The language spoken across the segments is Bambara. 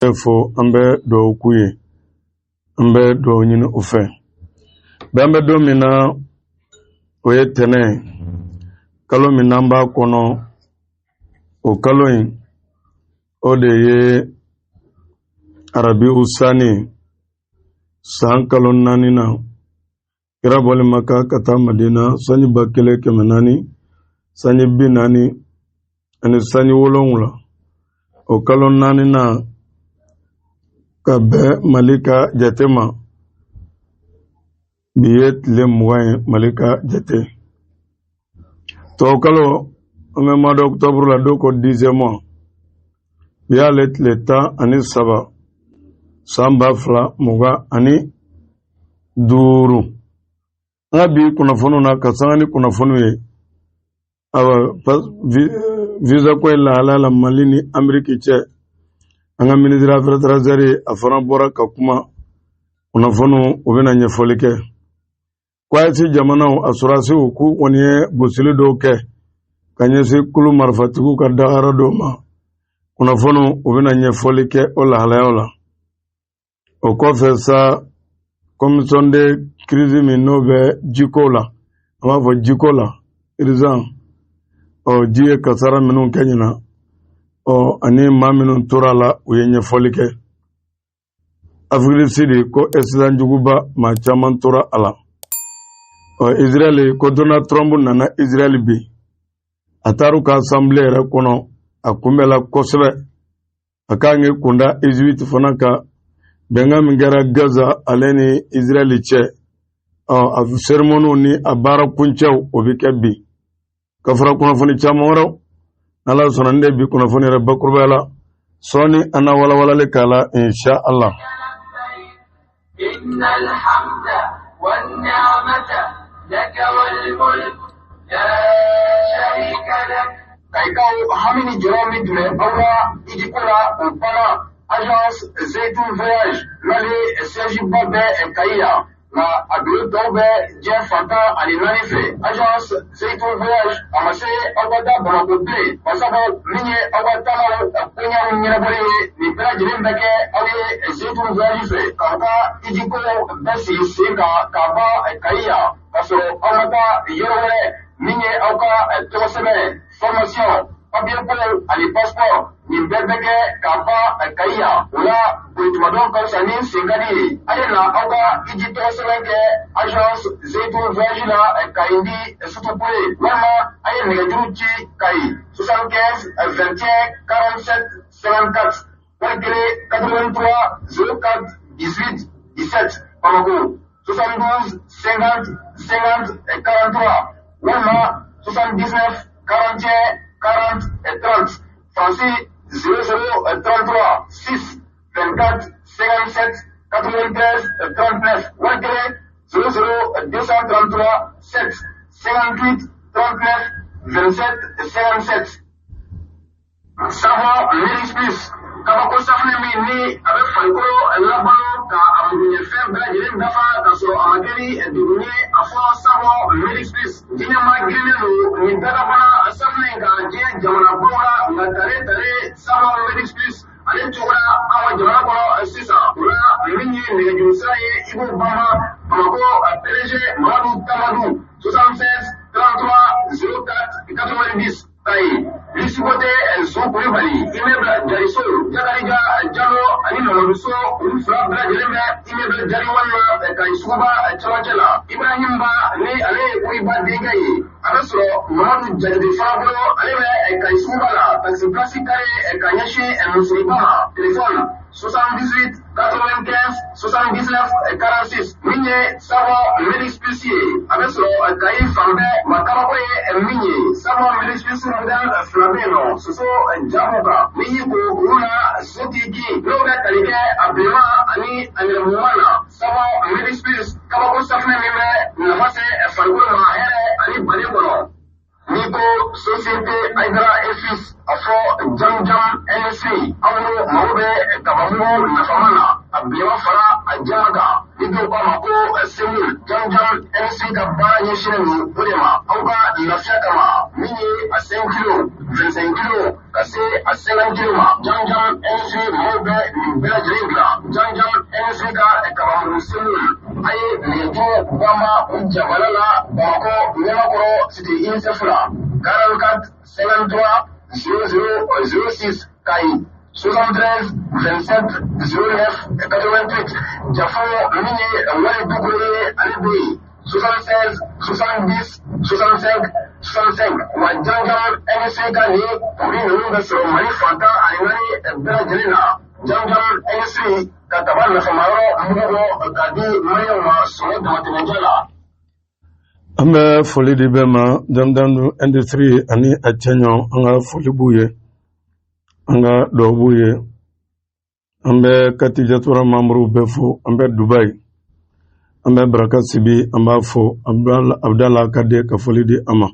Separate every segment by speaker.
Speaker 1: Fo an bɛ dugawu k'u ye, an bɛ dugawu ɲini u fɛ. Bi an bɛ don min na, o ye tɛnɛn ye, kalo min n'an b'a kɔnɔ, o kalo in o de ye Arabiu Sani, san kalo naaninan. Kira bɔlen Maka ka taa Madina sanji 1447, o kalo naaninan ka bɛn Mali ka jate ma, bi ye tile 20 ye Mali ka jate. Tubabukalo, an bɛ mois d'octobre la, dɔw ko dixième mois, bi y'ale tile 13, san 2025. An ka bi kunnafoniw na, ka sanga ni kunnafoniw ye, awa, visa ko in lahalaya la Mali ni Ameriki cɛ, an ka ministre affaires étrangères, a fana bɔra ka kuma. Kunnafoniw, u bɛna ɲɛfɔli kɛ. Ko AES jamanaw a sɔrɔdasiw k'u kɔni ye gosili dɔw kɛ ka ɲɛsin kulu marifatigiw ka dagayɔrɔ dɔw ma. Kunnafoniw, u bɛna ɲɛfɔli kɛ o lahalayaw la. O kɔfɛ sa, commission de crise min n'o bɛ jiko la, an b'a fɔ jiko la urgent, ɔ ji ye kasara minnu kɛ ɲinan, ɔ ani maa minnu tora a la, u ye ɲɛfɔli kɛ. Afrique du Sud ko accident juguba, maa caman tora a la. Ɔ Israël ko Donald Trump nana Israël bi, a taar'u ka assemblée yɛrɛ kɔnɔ, a kunbɛla kosɛbɛ. A kan k'i kunda Égypte fana kan, bɛnkan min kɛra Gaza ale ni Israël cɛ, ɔ a cérémonie ni a baara kuncɛw, o bɛ kɛ bi. Ka fara kunnafoni caman wɛrɛw, n'Ala sɔnna, nin de bi kunnafoni yɛrɛ bakurubaya la. Sɔɔni an na walawalali k'a la, insha Allah.
Speaker 2: Kayikaw hami ni jɔrɔ min tun bɛ aw la ijiko la, o banna. Agence Zeytun Voyage n'ale siège ba bɛ Kayi yan, nka a biro tɔw bɛ diɲɛ fan 14 fɛ. Agence Zeytun Voyage a ma se aw ka taa Bamakɔ bilen, basabu min ye aw ka taamaw koɲɛw ɲɛnabɔli ye, nin bɛɛ lajɛlen bɛ kɛ aw ye Zeytun Voyage fɛ, k'aw ka ijiko bɛɛ sigi sen kan k'a ban Kayi yan, k'a sɔrɔ aw ma taa yɔrɔ wɛrɛ. Min ye aw ka tɔgɔ sɛbɛn, formation, papier ko ani passeport, nin bɛɛ bɛ kɛ k'a ban Kayi yan. O la bolitumadɔn ka fisa ni senkadi ye. A ye na aw ka iji tɔgɔ sɛbɛn kɛ agence Zeytun Voyage la Kayindi Sutupule, walima a ye nɛgɛjuru ci Kayi 75 21 47 54, wali kelen 83 04 18 17, Bamako 72 50 50 43, walima 79 41 40 30, Faransi 00 33 6 24 57 93 39, wali kelen 00 233 7 58 39 27 57. Savon Medix Plus, kabako safunɛ min ni a bɛ farikolo labalo ka a magoɲɛfɛn bɛɛ lajɛlen dafa ka sɔrɔ a ma kɛ ni degun ye, a fɔ Savon Medix Plus. Diɲɛmaa girinnen don nin dakabana safunɛ in kan diɲɛ jamanabaw la, nka tare tare Savon Medix Plus ale tugura an ka jamana kɔnɔ sisan. O la min ye nɛgɛjuru sira ye, i b'o banba Bamakɔ PDG Mamadu Tamadu 76 33 04 90. Kayi Lisikote So Kulibali, immeuble Jariso, Jakarija Jalo ani Mamadu So, olu fila bɛɛ lajɛlen bɛ immeuble Jari walima Kayi suguba cɛmancɛ la. Ibrahim Ba ni ale ye Koyiba denkɛ ye, a bɛ sɔrɔ Mamadu Jakite fana bolo, ale bɛ Kayi suguba la, taxi place kare ka ɲɛsin Musoriba ma. Telefɔni 78 95 79 46. Min ye Savon Medix Plus ye, a bɛ sɔrɔ Kayi fan bɛɛ. Wa kabako ye min ye, Savon Medix Plus modèle fila bɛ yen nɔ, soso ja b'u kan, n'i y'i ko olu la, so t'i kin, n'o bɛ tali kɛ a bilenman ani a nɛrɛmuguma na. Savon Medix Plus, kabako safunɛ min bɛ nafa se farikolo ma hɛrɛ ani baden kɔnɔ. N'i ko société Aïdara et Fils, a fɔ Jam Jam Industrie. Aw minnu mago bɛ kabamugu nafama na, a bilenman fara a jɛman kan, ni dɔw k'a ma ko semoule, Jam Jam Industrie ka baara ɲɛsinnen don o de ma aw ka lafiya kama. Min ye a 5 kilo, 25 kilo ka se a 50 kilo ma, Jam Jam Industrie maaw bɛ nin bɛɛ lajɛlen dilan. Janjan industrie ka kabamugu seliw a ye nɛgɛjuru banba u jabala la Bamakɔ Ɲamakɔrɔ cité UNICEF la 44 53 00 06 Kayi 73 27 09 88 Jafo min ye wali dukure ye ale bɛ yen 76 70 65 65 wa Janjan industrie ka nin produit ninnu bɛ sɔrɔ Mali fan 14 bɛɛ lajɛlen na. Janjan industrie ka kaba nafamayɔrɔ mugu bɔ k'a di maliyɛnw ma sɔngɔ damatɛmɛja la.
Speaker 1: An bɛ foli di bɛɛ ma. Janjan industrie ani a cɛɲɔ, an ka foli b'u ye, an ka duwawu b'u ye. An bɛ Kati diaspora membre bɛɛ fo. An bɛ Dubayi, an bɛ Baraka Sibi, an b'a fo. Abdala Kade, ka foli di a ma.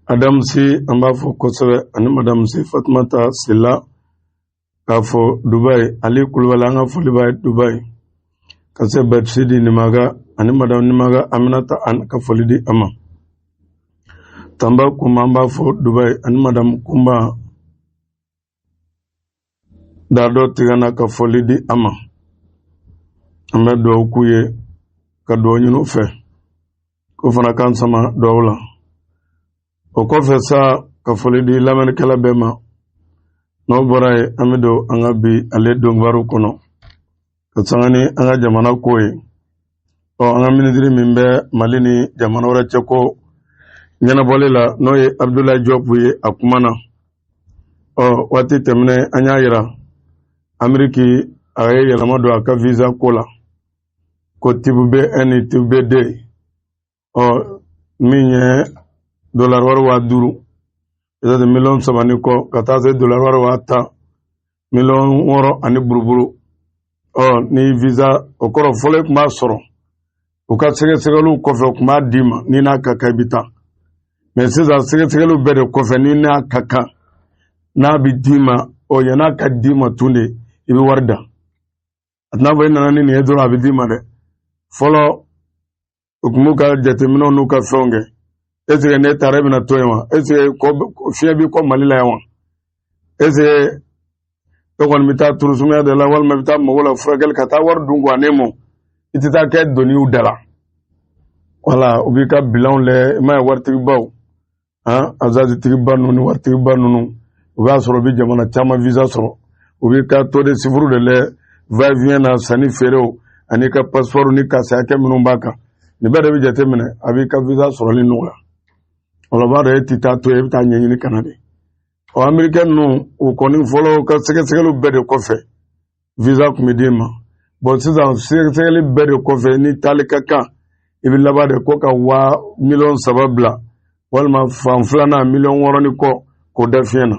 Speaker 1: Adamu Si, an b'a fo kosɛbɛ, ani Madamu Si Fatumata Sila k'a fɔ Dubayi. Ali Kulubali, an ka foli b'a ye Dubayi. Ka se Batisidi Nimaga ani Madamu Nimaga Aminata, an ka foli di a ma. Tanba Kunba, an b'a fo Dubayi, ani Madamu Kunba Dadɔ Tigana, ka foli di a ma. An bɛ dugawu k'u ye, ka dugawu ɲini u fɛ k'o fana k'an sama dugawu la. O kɔfɛ sa, ka foli di lamɛnnikɛla bɛɛ ma. N'o bɔra yen, an bɛ don an ka bi ale donkibaru kɔnɔ ka sanga ni an ka jamana ko ye. Ɔ, an ka minisiri min bɛ Mali ni jamana wɛrɛ cɛ ko ɲɛnabɔli la, n'o ye Abdoulaye Diop ye, a kumana. Ɔ, waati tɛmɛnen, an y'a yira Ameriki a ye yɛlɛma don a ka visa ko la, ko type B1 ni type B2. Ɔ, min ye dolari wari 5000, c'est miliyɔn 3 ni kɔ, ka taa se dolari wari 10 000, miliyɔn 6 ani buruburu. Ɔ, ni visa o kɔrɔ, fɔlɔ i tun b'a sɔrɔ u ka sɛgɛsɛgɛliw kɔfɛ, u tun b'a d'i ma, n'i n'a ka kan i bɛ taa. Mais sisan, sɛgɛsɛgɛliw bɛɛ de kɔfɛ, n'i n'a ka kan n'a bɛ d'i ma, ɔ, yann'a ka d'i ma tun de, i bɛ wari da. A tɛna fɔ i nana ni nin ye dɔrɔn a bɛ d'i ma dɛ. Fɔlɔ, u tun b'u ka jateminɛw n'u ka fɛnw kɛ. Est ce que n'e taara, e bɛna to yen wa? Est ce que fiɲɛ b'i kɔ Mali la yan wa? Est ce que e kɔni bɛ taa tourisme de la, walima i bɛ taa mɔgɔw la furakɛli ka taa wari dun kuwa? Ne mɔ i tɛ taa kɛ doniw da la. Wala u b'i ka bilanw lajɛ. I m'a ye, waritigibaw, han, azazitigiba ninnu ni waritigiba ninnu, u b'a sɔrɔ u bɛ jamana caman visa sɔrɔ. U b'i ka taux de chiffre de lajɛ, va et vient na, sanni feerew ani ka passeport ni kasi hakɛ minnu b'a kan, nin bɛɛ de bɛ jateminɛ, a b'i ka visa sɔrɔli nɔgɔya. O la, b'a dɔn e tɛ taa to yen, e bɛ taa ɲɛɲini ka na de. Ɔ, amerikɛn ninnu, u kɔni fɔlɔ ka sɛgɛsɛgɛliw bɛɛ de kɔfɛ, visa tun bɛ d'i ma. Bon, sisan, sɛgɛsɛgɛli bɛɛ de kɔfɛ, ni taali ka kan, i bɛ laban de ko ka waa miliyɔn 3 bila, walima fan filanan miliyɔn 6 ni kɔ, k'o da fiɲɛ na.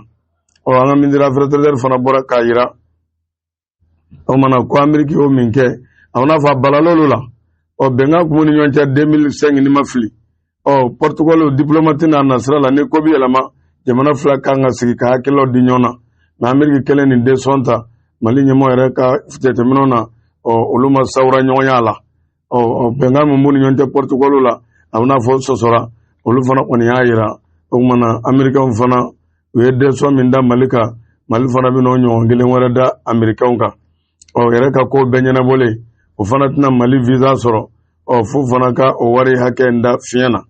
Speaker 1: Ɔ, an ka ministre affaires étrangères fana bɔra k'a yira o mana ko Ameriki y'o min kɛ, a bɛna fɔ a balal'olu la. Ɔ, bɛnkan kun b'u ni ɲɔgɔn cɛ 2005, ni ma fili. Ɔ, protocole diplomate n'a nasira la, ni ko bɛ yɛlɛma, jamana fila kan ka sigi ka hakililaw di ɲɔgɔn na. Mais Ameriki kɛlen nin décision ta, Mali ɲɛmɔgɔ yɛrɛ ka jateminɛw na, ɔ, olu ma sawura ɲɔgɔnya la. Ɔ, bɛnkan min b'u ni ɲɔgɔn cɛ protocole la, a bɛna fɔ sɔsɔra. Olu fana kɔni y'a yira o tuma na, Amerikɛnw fana, u ye décision min da Mali kan, Mali fana bɛna o ɲɔgɔn kelen wɛrɛ da Amerikɛnw kan. Ɔ, yɛrɛ ka ko bɛɛ ɲɛnabɔlen, o fana tɛna Mali visa sɔrɔ, ɔ, fo fana ka o wari hakɛ in da fiɲɛ na.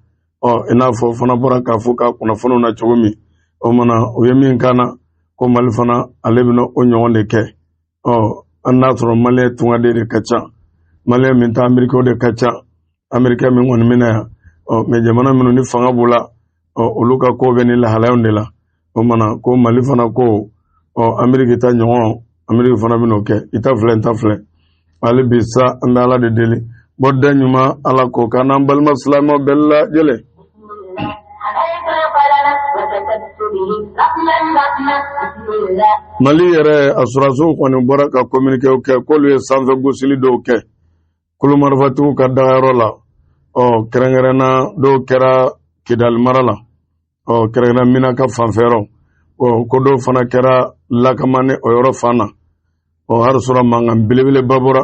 Speaker 1: Ɔ, i n'a fɔ fana bɔra k'a fɔ ka kunnafoniw na cogo min, o mana u ye min kan na, ko Mali fana ale bɛna o ɲɔgɔn de kɛ. Ɔ, an n'a sɔrɔ maliyɛn tungaden de ka ca, maliyɛn min ta Amerikɛnw de ka ca, Amerikɛn min kɔni bɛna yan. Ɔ, mais jamana minnu ni fanga b'u la, ɔ, olu ka ko bɛ nin lahalayaw de la. O mana ko Mali fana ko, ɔ, Ameriki ta ɲɔgɔn, Ameriki fana bɛn'o kɛ. I ta filɛ, n ta filɛ. Hali bi sa, an bɛ Ala de deli, bɔda ɲuman, Ala ko k'an n'an balima silamɛw bɛɛ lajɛlen. Mali yɛrɛ a sɔrɔdasiw kɔni bɔra ka communiqué kɛ k'olu ye sanfɛ gosili dɔw kɛ kulumarifatigiw ka dagayɔrɔ la. Ɔ, kɛrɛnkɛrɛnna dɔw kɛra Kidali mara la, ɔ, kɛrɛnkɛrɛn Minaka fanfɛ yɔrɔ. Ɔ, ko dɔw fana kɛra Lakamani o yɔrɔ fan na. Ɔ, hali sɔrɔ mankan belebeleba bɔra.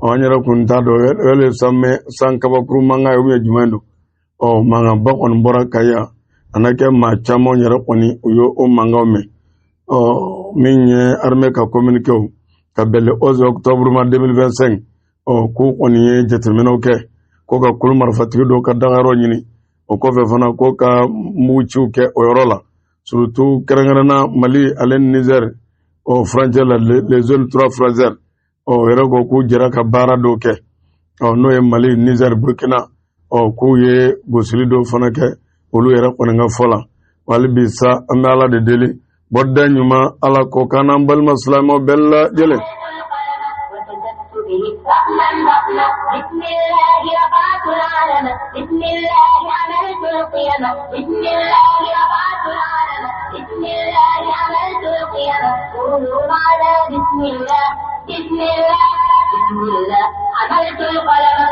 Speaker 1: Ɔ, an yɛrɛ kun t'a dɔn yɛlɛ san kabakuru mankan ye ou jumɛn don. Ɔ, mankanba kɔni bɔra Kayi yan, a na kɛ maa caman yɛrɛ kɔni u y'o o mankanw mɛn. Ɔ, min ye armée ka communiqué, Ka bɛn le 11 octobre ma 2025, ɔ k'u kɔni ye jateminɛw kɛ ko ka kulu marifatigi dɔw ka dagayɔrɔ ɲini. O kɔfɛ fana, ko ka muguciw kɛ o yɔrɔ la, surtout kɛrɛnkɛrɛnna Mali ale ni Niger o furancɛ la, les zones trois frontières. Ɔ o yɛrɛ ko k'u jɛra ka baara dɔw kɛ, ɔ n'o ye Mali, Niger, Burkina. Ɔ k'u ye gosili dɔw fana kɛ olu yɛrɛ kɔni ka fɔ la. Hali bi sa, an bɛ Ala de deli, bɔda ɲuman Ala k'o k'an n'an balima silamɛw bɛɛ lajɛlen.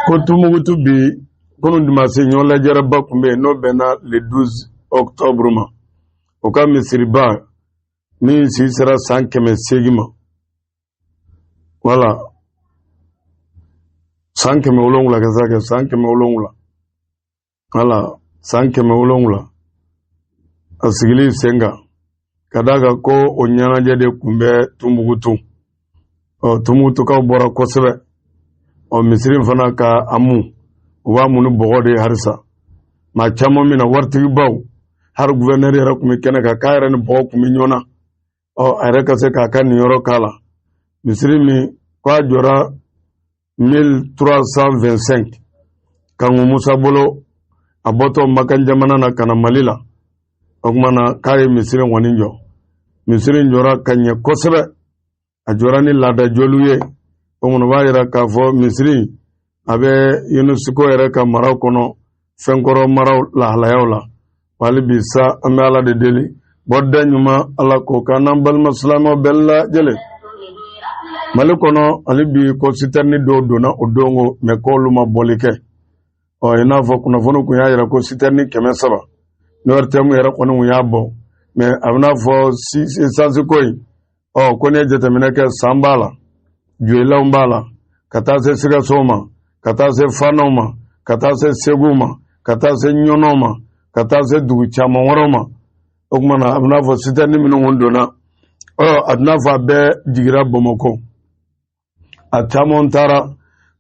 Speaker 1: Ko Tumukutu bi kunun dimasi ɲɔgɔn lajɛrɛba tun bɛ yen, n'o bɛnna le 12 octobre ma. O ka misiriba min si sera san 800 ma, wala san 700 ka se ka kɛ san 700, wala san 700 a sigili sen kan, ka d'a kan ko o ɲɛnajɛ de tun bɛ Tumukutu. Ɔ Tumukutukaw bɔra kosɛbɛ. Ɔ misiri fana ka a mu, u b'a mu ni bɔgɔ de ye halisa. Maa caman min na, waritigibaw, hali guvɛnɛri yɛrɛ tun bɛ kɛnɛ kan, k'a yɛrɛ ni bɔgɔ tun bɛ ɲɔgɔn na. Ɔ a yɛrɛ ka se k'a ka niyɔrɔ k'a la. Misiri min ko a jɔra 1325 Kanku Musa bolo, a bɔtɔ Makan jamana na ka na Mali la. O tuma na k'a ye misiri kɔni jɔ. Misiri jɔra ka ɲɛ kosɛbɛ, a jɔra ni laada jɔliw ye. O kɔnɔ b'a yira k'a fɔ misiri a bɛ UNESCO yɛrɛ ka maraw kɔnɔ, fɛnkɔrɔ maraw lahalayaw la. Hali bi sa, an bɛ Ala de deli, bɔda ɲuman Ala k'o k'an n'an balima silamɛw bɛɛ lajɛlen. Mali kɔnɔ hali bi, ko sitɛrini dɔw donna o don ko mɛ k'olu ma bɔli kɛ. Ɔ i n'a fɔ kunnafoni kun y'a yira ko sitɛrini 300 ni ORTM yɛrɛ kɔni kun y'a bɔ, mɛ a bɛ n'a fɔ esansi ko in. Ɔ ko n'i ye jateminɛ kɛ, San b'a la, Joyilaw b'a la, ka taa se Sikaso ma, ka taa se Fanaw ma, ka taa se Segu ma, ka taa se Ɲɔnɔ ma, ka taa se dugu caman wɛrɛw ma. O tuma na a bɛ n'a fɔ sitɛrini minnu kun donna, ɔ a bɛ n'a fɔ a bɛɛ jigira Bamakɔ, a caman taara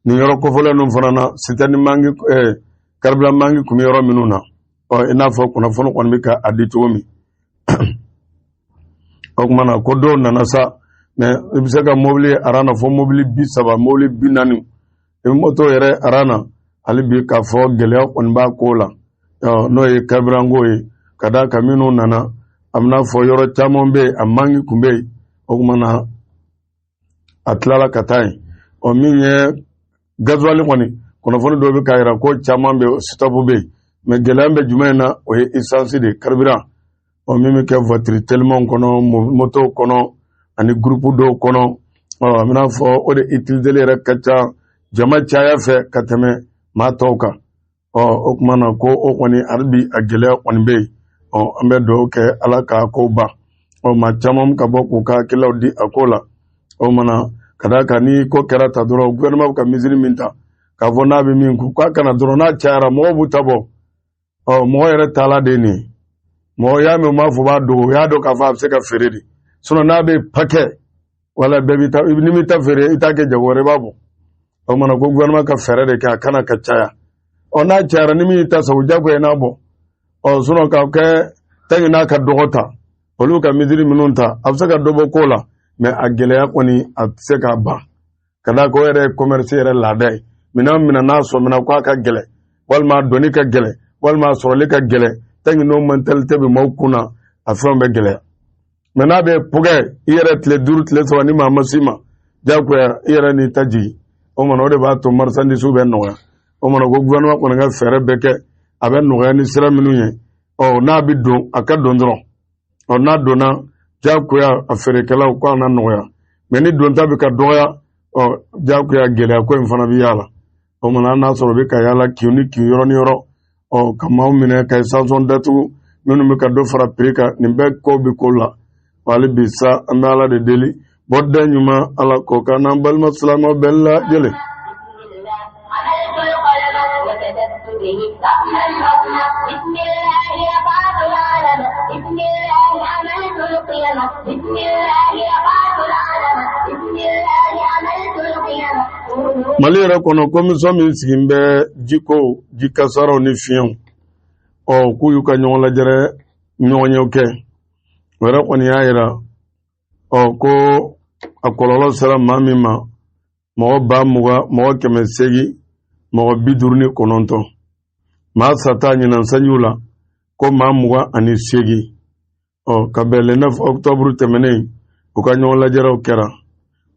Speaker 1: nin yɔrɔ kofɔlen ninnu fana na, sitɛrini manque, carburant manque tun bɛ yɔrɔ minnu na. Ɔ i n'a fɔ kunnafoni kɔni bɛ ka a di cogo min. O tuma na ko dɔw nana sa, mɛ i bɛ se ka mobili aran na fɔ mobili 30, mobili 40, i bɛ moto yɛrɛ aran na. Hali bi k'a fɔ gɛlɛya kɔni b'a ko la, n'o ye carburant ko ye, ka d'a kan minnu nana, a bɛna fɔ yɔrɔ caman bɛ yen, a manque tun bɛ yen. O tuma na a tilala ka taa yen. Ɔ min ye gazuwali kɔni, kunnafoni dɔw bɛ k'a jira ko caman bɛ yen, stop bɛ yen, mɛ gɛlɛya bɛ jumɛn na? O ye esansi de ye, carburant, ɔ min bɛ kɛ voiture telimanw kɔnɔ, motow kɔnɔ ani groupe dɔw kɔnɔ. Ɔ a bɛna fɔ o de utiliseli yɛrɛ ka ca jama caya fɛ ka tɛmɛ maa tɔw kan. Ɔ o tuma na ko o kɔni hali bi a gɛlɛya kɔni bɛ yen. Ɔ an bɛ dugawu kɛ Ala k'a ko ban. Ɔ maa caman ka bɔ k'u ka hakililaw di a ko la. O mana ka d'a kan ni ko kɛra ta dɔrɔn, gouvernement bɛ ka mesure min ta, k'a fɔ n'a bɛ min kun k'a kana dɔrɔn, n'a cayara mɔgɔw b'u ta bɔ. Ɔ mɔgɔ yɛrɛ taala de nin ye, mɔgɔ y'a mɛn u m'a fɔ b'a dogo, u y'a dɔn k'a fɔ a bɛ se ka feere de. Sinon n'a bɛ pakɛ wala bɛɛ b'i ta, n'i m'i ta feere, i t'a kɛ jago wɛrɛ, i b'a bɔ. O mana ko gouvernement ka fɛɛrɛ de kɛ a kana ka caya. Ɔ n'a cayara, ni min y'i ta sago, jagoya n'a bɔ. Ɔ sinon k'a kɛ tanki n'a ka dɔgɔ ta, olu ka mesure minnu ta, a bɛ se ka dɔ bɔ ko la, mɛ a gɛlɛya kɔni a tɛ se k'a ban, ka d'a kan o yɛrɛ ye commerce yɛrɛ laada ye. Minɛn minɛ n'a sɔmina ko a ka gɛlɛn, walima a donni ka gɛlɛn, walima a sɔrɔli ka gɛlɛn, tanki n'o mentalité bɛ maaw kun na, a fɛnw bɛ gɛlɛya. Mɛ n'a bɛ pugɛ i yɛrɛ tile 5, tile 3, ni maa ma s'i ma, jagoya i yɛrɛ n'i ta jigin. O mana o de b'a to marchandise bɛ nɔgɔya. O mana ko gouvernement kɔni ka fɛɛrɛ bɛɛ kɛ a bɛ nɔgɔya ni sira minnu ye. Ɔ n'a bɛ don, a ka don dɔrɔn. Ɔ n'a donna, jagoya a feerekɛlaw ko a na nɔgɔya. Mɛ ni donta bɛ ka dɔgɔya, ɔ jagoya gɛlɛya ko in fana bɛ y'a la. O mana n'a sɔrɔ u bɛ ka yaala kin ni kin, yɔrɔ ni yɔrɔ, ɔ ka maaw minɛ ka station datugu minnu bɛ ka dɔ fara prix kan. Nin bɛɛ ko bɛ ko la. Hali bi sa, an bɛ Ala de deli, bɔda ɲuman Ala k'o k'an n'an balima silamɛw bɛɛ lajɛlen. Mali yɛrɛ kɔnɔ, komisɔn min sigin bɛ jiko, ji kasaraw ni fiɲɛw, ɔ k'u y'u ka ɲɔgɔn lajɛrɛ ɲɔgɔnyew kɛ. O yɛrɛ kɔni y'a yira, ɔ ko a kɔlɔlɔ sera maa min ma, mɔgɔ 20 000 mɔgɔ 800 mɔgɔ 59. Maa sata ɲinan sanjiw la, ko maa 28. Ɔ ka bɛn le 9 octobre tɛmɛnen, u ka ɲɔgɔn lajɛrɛw kɛra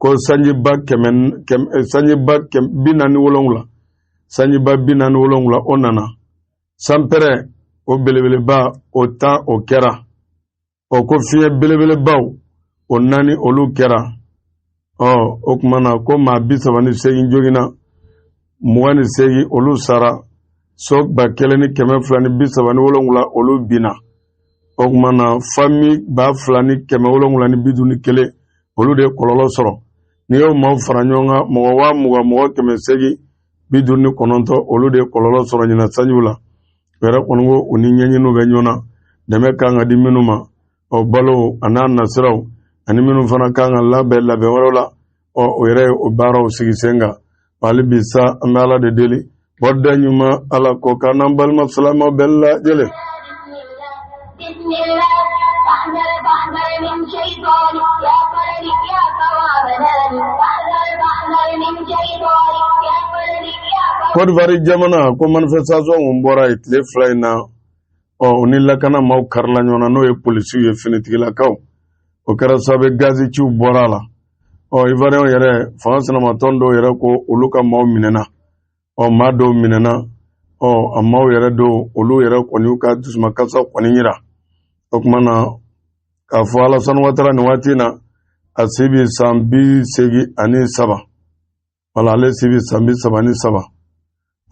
Speaker 1: ko sanjiba kɛmɛ sanjiba 47, sanjiba 47 o nana sanpɛrɛ o belebeleba o 10 o kɛra. Ɔ ko fiɲɛ belebelebaw o naani olu kɛra. Ɔ o tuma na ko maa 38 joginna, 28 olu sara, so 1237 olu binna. O tuma na fami 2751 olu de ye kɔlɔlɔ sɔrɔ. N'i y'o maaw fara ɲɔgɔn kan, mɔgɔ 20 000 mɔgɔ 859 olu de ye kɔlɔlɔ sɔrɔ ɲinan sanjiw la. O yɛrɛ kɔni ko u ni ɲɛɲiniw bɛ ɲɔgɔn na, dɛmɛ kan ka di minnu ma, ɔ balo a n'a nasiraw ani minnu fana kan ka labɛn labɛn wɛrɛw la. Ɔ o yɛrɛ ye o baaraw sigi sen kan. Hali bi sa, an bɛ Ala de deli, bɔda ɲuman Ala k'o k'an n'an balima silamɛw bɛɛ lajɛlen. Côte d'Ivoire jamana ko manifestation kun bɔra yen tile 2 in na. Ɔ u ni lakana maaw karila ɲɔgɔn na, n'o ye polisiw ye, finitigilakaw. O kɛra sababu ye gazi ciw bɔra a la. Ɔ Ivoiriyɛnw yɛrɛ, fanga sinamatɔn dɔw yɛrɛ ko olu ka maaw minɛna. Ɔ maa dɔw minɛna. Ɔ a maaw yɛrɛ dɔw, olu yɛrɛ kɔni y'u ka dusumakasa kɔni yira. O tuma na k'a fɔ Alassane Ouattara nin waati in na, a si bɛ san 83. Wala ale si bɛ san 33.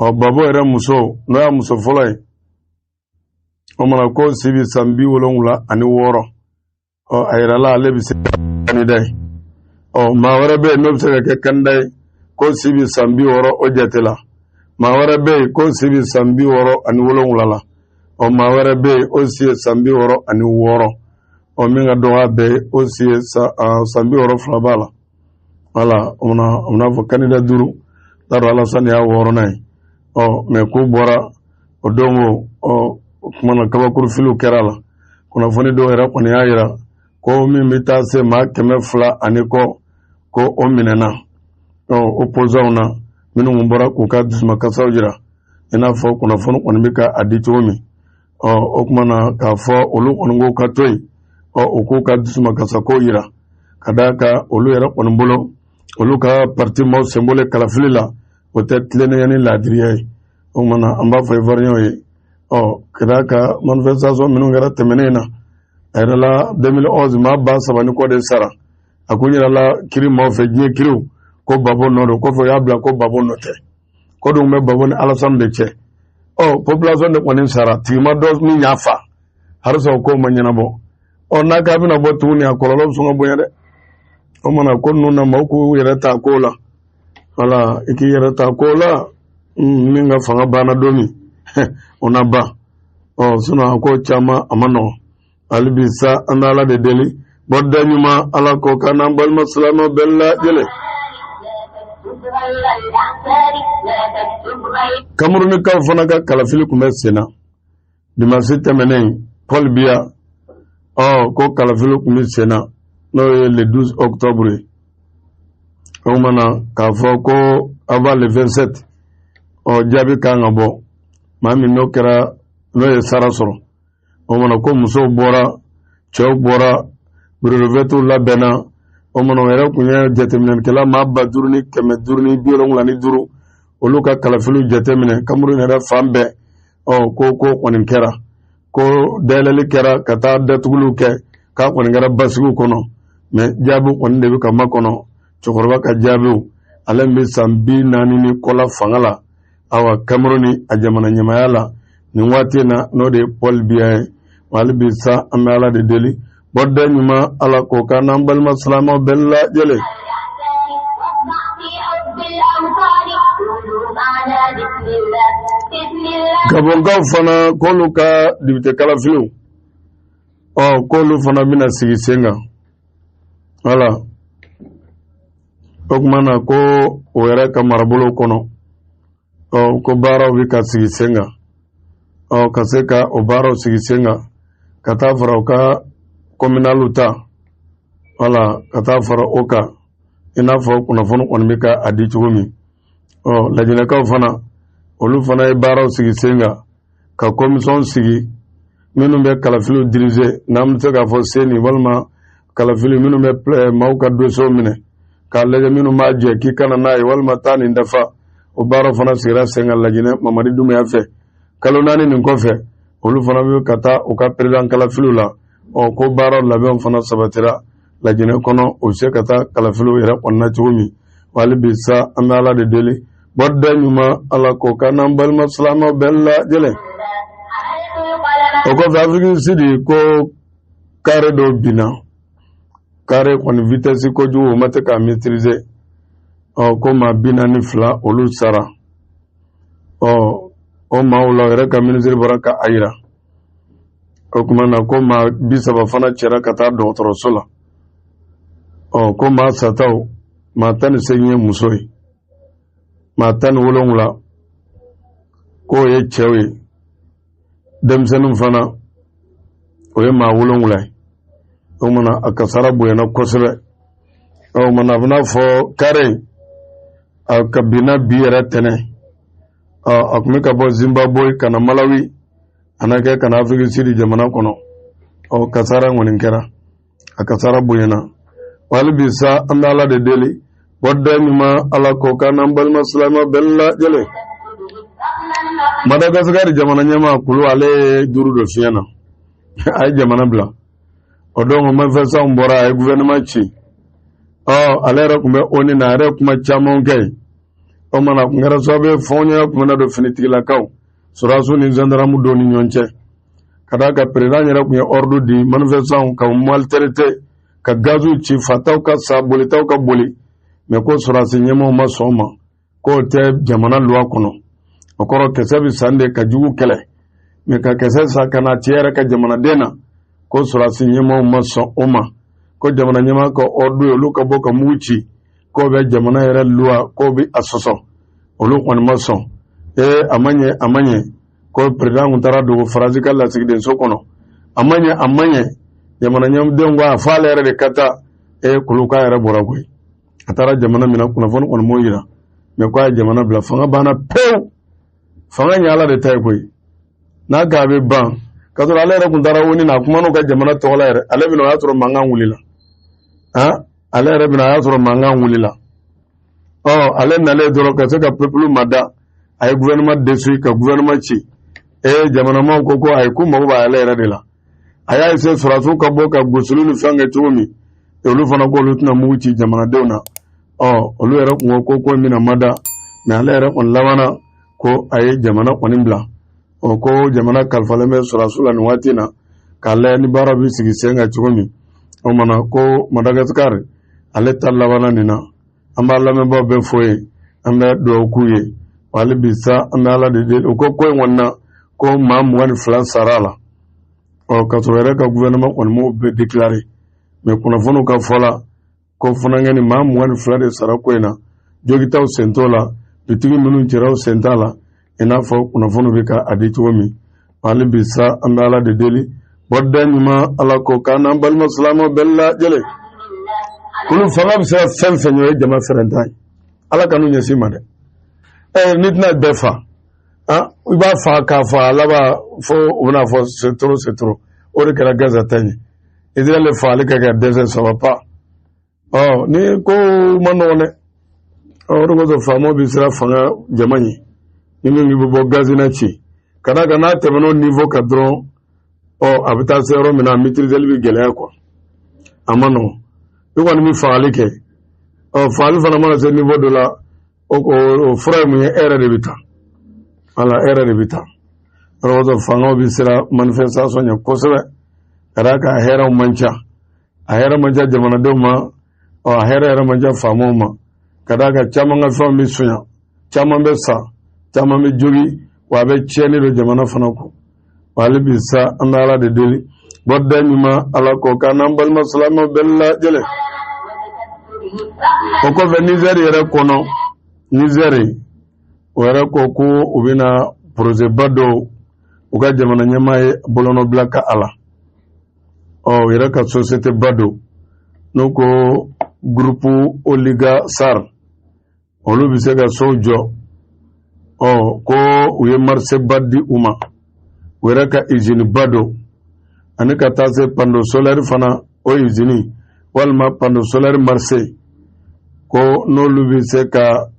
Speaker 1: Ɔ Gbagbo yɛrɛ muso, n'o y'a muso fɔlɔ ye, o mana ko si bɛ san 76. Ɔ a yirala ale bɛ se kandida ye. Ɔ maa wɛrɛ bɛ yen n'o bɛ se ka kɛ kandida ye, ko si bɛ san 60 o jate la. Maa wɛrɛ bɛ yen ko si bɛ san 67 la. Ɔ maa wɛrɛ bɛ yen, o si ye san 66. Ɔ min ka dɔgɔ a bɛɛ ye, o si ye san 62 b'a la. Wala o bɛna fɔ kandida duuru t'a dɔn, Alasani y'a wɔɔrɔnan ye. Ɔ mɛ ko bɔra o don ko, ɔ o tuma na kabakuru filiw kɛra a la. Kunnafoni dɔw yɛrɛ kɔni y'a yira ko min bɛ taa se maa 200 ani kɔ, ko o minɛna. Ɔ opposants na minnu kun bɔra k'u ka dusumakasiw jira, i n'a fɔ kunnafoni kɔni bɛ ka a di cogo min. Ɔ o tuma na k'a fɔ olu kɔni k'u ka to yen, ɔ u k'u ka dusumakasako yira, ka d'a kan olu yɛrɛ kɔni bolo, olu ka parti maaw senbɔlen kalafili la, o tɛ tilennenya ni laadiriya ye. O tuma na an b'a fɔ Ivoiriyɛnw ye, ɔ ka d'a kan manifestation minnu kɛra tɛmɛnen na, a yɛrɛ la 2011, maa 3000 ni kɔ de sara. A ko yirala kiri maaw fɛ, diɲɛ kiriw, ko Gbagbo nɔ don. Kɔfɛ u y'a bila ko Gbagbo nɔ tɛ, ko dun bɛ Gbagbo ni Alasani de cɛ. Ɔ population de kɔni sara, tigi ma dɔn min y'a fa, halisa o ko ma ɲɛnabɔ. Ɔ n'a k'a bɛna bɔ tuguni, a kɔlɔlɔ bɛ sɔn ka bonya dɛ. O mana ko ninnu na, maaw k'u yɛrɛ ta ko la. Wala i k'i yɛrɛ ta ko la, min ka fanga banna don min, o na ban. Ɔ sinon a ko caman a ma nɔgɔn. Hali bi sa, an bɛ Ala de deli, bɔda ɲuman Ala k'o k'an n'an balima silamɛw bɛɛ lajɛlen. Kamerunikaw fana ka kalafili tun bɛ sen na dimansi tɛmɛnen. Paul Biya, ɔ ko kalafili tun bɛ sen na, n'o ye le 12 octobre ye. O tuma na k'a fɔ ko avant le 27, ɔ jaabi kan ka bɔ, maa min n'o kɛra n'o ye sara sɔrɔ. O mana ko musow bɔra, cɛw bɔra, bureau de vote labɛnna. O mana o yɛrɛ tun ye jateminɛlikɛla maa 5575, olu ka kalafiliw jateminɛ Cameroun yɛrɛ fan bɛɛ. Ɔ ko kɔni kɛra ko dayɛlɛli kɛra ka taa datuguliw kɛ, k'a kɔni kɛra basigiw kɔnɔ. Mɛ jaabiw kɔni de bɛ ka makɔnɔ, cɛkɔrɔba ka jaabiw, ale bɛ san 40 ni kɔ la fanga la, awa Cameroun a jamana ɲɛmaaya la nin waati in na, n'o de ye Paul Biya ye. Hali bi sa, an bɛ Ala de deli, bɔda ɲuman Ala k'o k'an n'an balima silamɛw bɛɛ lajɛlen. Gabɔnkaw fana k'olu ka depite kalafiliw, ɔ k'olu fana bɛna sigi sen kan. Wala O tuma na ko o yɛrɛ ka marabolo kɔnɔ, ɔ ko baaraw bɛ ka sigi sen kan, ɔ ka se ka o baaraw sigi sen kan, ka taa fara u ka kɔminaliw ta, wala ka taa fara o kan, i n'a fɔ kunnafoni kɔni bɛ ka a di cogo min. Ɔ lajinɛkaw fana, olu fana ye baaraw sigi sen kan ka kɔmisɔn sigi minnu bɛ kalafiliw diriger, n'an bɛ se k'a fɔ CENI walima kalafili minnu bɛ maaw ka dosiyew minɛ k'a lajɛ, minnu b'a jɛ k'i kana n'a ye walima taa nin dafa. O baaraw fana sigira sen kan Lajinɛ Mamadi Dumuya fɛ. Kalo 4 nin kɔfɛ, olu fana bɛ ka taa u ka perezidan kalafiliw la. Ɔ ko baaraw labɛnw fana sabatira Lajinɛ kɔnɔ, u bɛ se ka taa kalafiliw yɛrɛ kɔnɔna cogo min. Hali bi sa, an bɛ Ala de deli, bɔda ɲuman, Ala k'o k'an n'an balima silamɛw bɛɛ lajɛlen. O kɔfɛ, Afiriki Sidi ko kare dɔ binna, kare kɔni vitesse kojugu, o ma se k'a maîtriser. Ɔ ko maa 42 olu sara. Ɔ o maaw la, o yɛrɛ ka minisiri bɔra ka a yira. O tuma na ko maa 30 fana cɛra ka taa dɔgɔtɔrɔso la. Ɔ ko maa sataw, maa 18 ye muso ye, maa 17 k'o ye cɛw ye, denmisɛnninw fana o ye maa 7 ye. O tuma na a kasara bonyana kosɛbɛ. O tuma na a bɛna fɔ kare a ka binna bi yɛrɛ tɛnɛ. Ɔ a tun bɛ ka bɔ Zimbabwe ka na Malawi, a na kɛ ka na Afiriki Sidi jamana kɔnɔ. Ɔ kasara kɔni kɛra, a kasara bonyana. Hali bi sa, an bɛ Ala de deli, bɔda ɲuman, Ala k'o k'an n'an balima silamɛ bɛɛ lajɛlen. Madagasikari jamana ɲɛmaa kulu, ale ye juru don fiɲɛ na, a ye jamana bila. O don manifestants bɔra, a ye gouvernement ci. Ɔ ale yɛrɛ tun bɛ ONU na, a yɛrɛ kuma caman kɛ yen. O mana a kun kɛra sababu ye, fɔɲɔgɔnya tun bɛna don finitigilakaw, sɔrɔdasiw ni gendarme dɔw ni ɲɔgɔn cɛ, ka d'a kan président yɛrɛ tun ye ordre di manifestants ka maltraiter, ka gaziw ci, fataw ka sa, bolitaw ka boli. Mais ko sɔrɔdasi ɲɛmaaw ma sɔn o ma, k'o tɛ jamana loi kɔnɔ. O kɔrɔ, kisɛ bɛ san de ka jugu kɛlɛ, mais ka kisɛ san ka na ci yɛrɛ ka jamanaden na, ko sɔrɔdasi ɲɛmaaw ma sɔn o ma. Ko jamana ɲɛmaa ka ordre ye olu ka bɔ ka mugu ci, k'o bɛ jamana yɛrɛ loi, k'o bɛ a sɔsɔ. Olu kɔni ma sɔn. Ee, a ma ɲɛ, a ma ɲɛ, ko président kun taara dogo Faransi ka lasigidenso kɔnɔ. A ma ɲɛ, a ma ɲɛ, jamana ɲɛdenw ko a fɔ ale yɛrɛ de ka taa. Ee, kulu k'a yɛrɛ bɔra koyi, a taara jamana min na, kunnafoni kɔni m'o yira, mais k'a ye jamana bila. Fanga banna pewu. Fanga ɲɛ Ala de ta ye koyi, n'a k'a bɛ ban. K'a sɔrɔ ale yɛrɛ kun taara ONU na, a kumana ka jamana tɔgɔ la yɛrɛ. Ale bɛna, o y'a sɔrɔ mankan wulila. Han, ale yɛrɛ bɛna, a y'a sɔrɔ mankan wulila. Ɔ ale nalen dɔrɔn ka se ka peuple mada, a ye gouvernement détruit, ka gouvernement ci. Ee, jamanamaw ko ko ayi, k'u mago b'ale yɛrɛ de la. A y'a essayer sɔrɔdasiw ka bɔ ka gosili ni fɛn kɛ cogo min, olu fana ko olu tɛna mugu ci jamanadenw na. Ɔ olu yɛrɛ kun ko ko ko in bɛna mada, mais ale yɛrɛ kɔni labanna ko a ye jamana kɔni bila. Ɔ ko jamana kalifalen bɛ sɔrɔdasiw la nin waati in na, k'a lajɛ ni baara bɛ sigi sen kan cogo min. O mana ko Madagascar ale ta labanna nin na. An b'a lamɛnbaaw bɛɛ fo ye, an bɛ dugawu k'u ye. Hali bi sa, an bɛ Ala de deli. U ko ko in kɔni na, ko maa 22 sara a la. Ɔ ka sɔrɔ yɛrɛ ka gouvernement kɔni m'o bɛɛ déclaré, mais kunnafoniw ka fɔ la, ko funankɛni maa 22 de sara ko in na. Jogitaw sen t'o la, dutigi minnu cɛraw sen t'a la, i n'a fɔ kunnafoniw bɛ ka a di cogo min. Hali bi sa, an bɛ Ala de deli, bɔda ɲuman, Ala k'o k'an n'an balima silamɛw bɛɛ lajɛlen. Olu fanga bɛ se ka fɛn fɛn ye, o ye jama fɛrɛntan ye. Ala ka n'u ɲɛsin ma dɛ. Ɛ n'i tɛna bɛɛ fa, i b'a fa k'a fa, a laban fo u bɛna fɔ c'est trop, c'est trop. O de kɛra Gaza ta ye. Israël fagali ka kɛ dɛsɛ, ça va pas. Ɔ ni ko ma nɔgɔn dɛ. Ɔ o de kosɔn faamaw bɛ siran fanga jama ɲɛ. Ni min bɛ bɔ gazi na ci ka d'a kan, n'a tɛmɛn'o niveau kan dɔrɔn, ɔ a bɛ taa se yɔrɔ min na, a maîtriseli bɛ gɛlɛya quoi. A ma nɔgɔn. I kɔni bɛ fagali kɛ. Ɔ fagali fana mana se niveau dɔ la, o fura ye mun ye? E yɛrɛ de bɛ taa, wala e yɛrɛ de bɛ taa. O de kosɔn fangaw bɛ siran manifestation ɲɛ kosɛbɛ, ka d'a kan a hɛrɛw man ca, a hɛrɛ man ca jamanadenw ma, ɔ a hɛrɛ yɛrɛ man ca faamaw ma, ka d'a kan caman ka fɛnw bɛ sonya, caman bɛ sa, caman bɛ jogi, wa a bɛ tiɲɛni don jamana fana kɔ. Hali bi sa, an bɛ Ala de deli, bɔda ɲuman, Ala k'o k'an n'an balima silamɛw bɛɛ lajɛlen. O kɔfɛ, Nizɛri yɛrɛ kɔnɔ, Nizɛri o yɛrɛ ko ko u bɛna porozeba dɔw, u ka jamana ɲɛmaa ye bolonɔbila kɛ a la. Ɔ, u yɛrɛ ka sosiyete ba don n'u ko Groupe Oliga Sar, olu bɛ se ka sow jɔ. Ɔ, ko u ye mariseba di u ma, u yɛrɛ ka iziniba don, ani ka taa se panneau solaire fana, o izini walima panneau solaire marché, ko n'olu bɛ se ka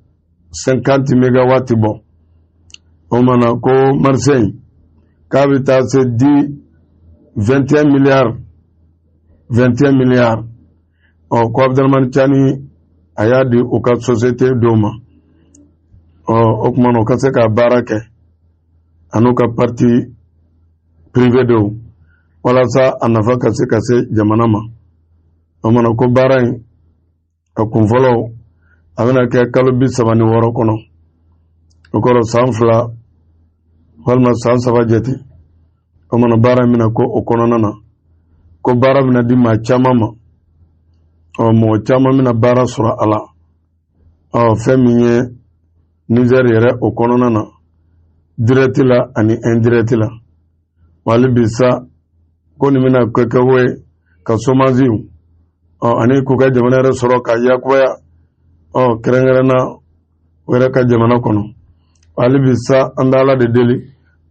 Speaker 1: 50 mégawati bɔ. O mana ko marché in k'a bɛ taa se di 21 milliards, 21 milliards. Ɔ, ko Abdramani Cani a y'a di u ka société dɔw ma. Ɔ, o tuma na, u ka se ka baara kɛ an'u ka partie privée dɔw, walasa a nafa ka se ka se jamana ma. O mana ko baara in a kun fɔlɔ, a bɛna kɛ kalo 36 kɔnɔ, o kɔrɔ san 2 walima san 3 jate. O mana baara in bɛna ko o kɔnɔna na, ko baara bɛna di maa caman ma. Ɔ, mɔgɔ caman bɛna baara sɔrɔ a la. Ɔ, fɛn min ye Niger yɛrɛ o kɔnɔna na, direct la ani indirect la, wa hali bi sa ko nin bɛna kɛ kɛ ye ka somaziw, ɔ, ani k'u ka jamana yɛrɛ sɔrɔ ka yakubaya, ɔ, kɛrɛnkɛrɛnna o yɛrɛ ka jamana kɔnɔ. Hali bi sa, an bɛ Ala de deli,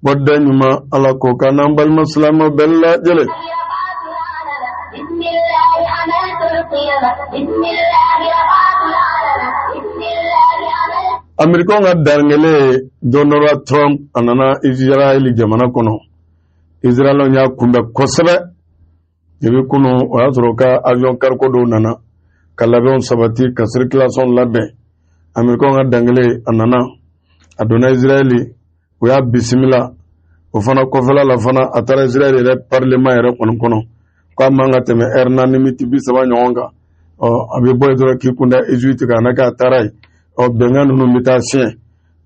Speaker 1: bɔda ɲuman, Ala k'o k'an n'an balima silamɛw bɛɛ lajɛlen. Amerikɛnw ka dankele Donald Trump, a nana Israɛl jamana kɔnɔ. Israɛlɛnw y'a kunbɛn kosɛbɛ depuis kunu. O y'a sɔrɔ ka avion cargo dɔw nana ka labɛnw sabati, ka circulation labɛn. Amerikɛnw ka dankele, a nana, a donna Israɛl, u y'a bisimila. O fana kɔfɛla la fana, a taara Israɛl yɛrɛ parlement yɛrɛ kɔni kɔnɔ, k'a man ka tɛmɛ ɛri 4 miniti 30 ɲɔgɔn kan. Ɔ, a bɛ bɔ yen dɔrɔn k'i kunda Egypte kan, n'a k'a taara yen. Ɔ, bɛnkan ninnu bɛ taa siɲɛ.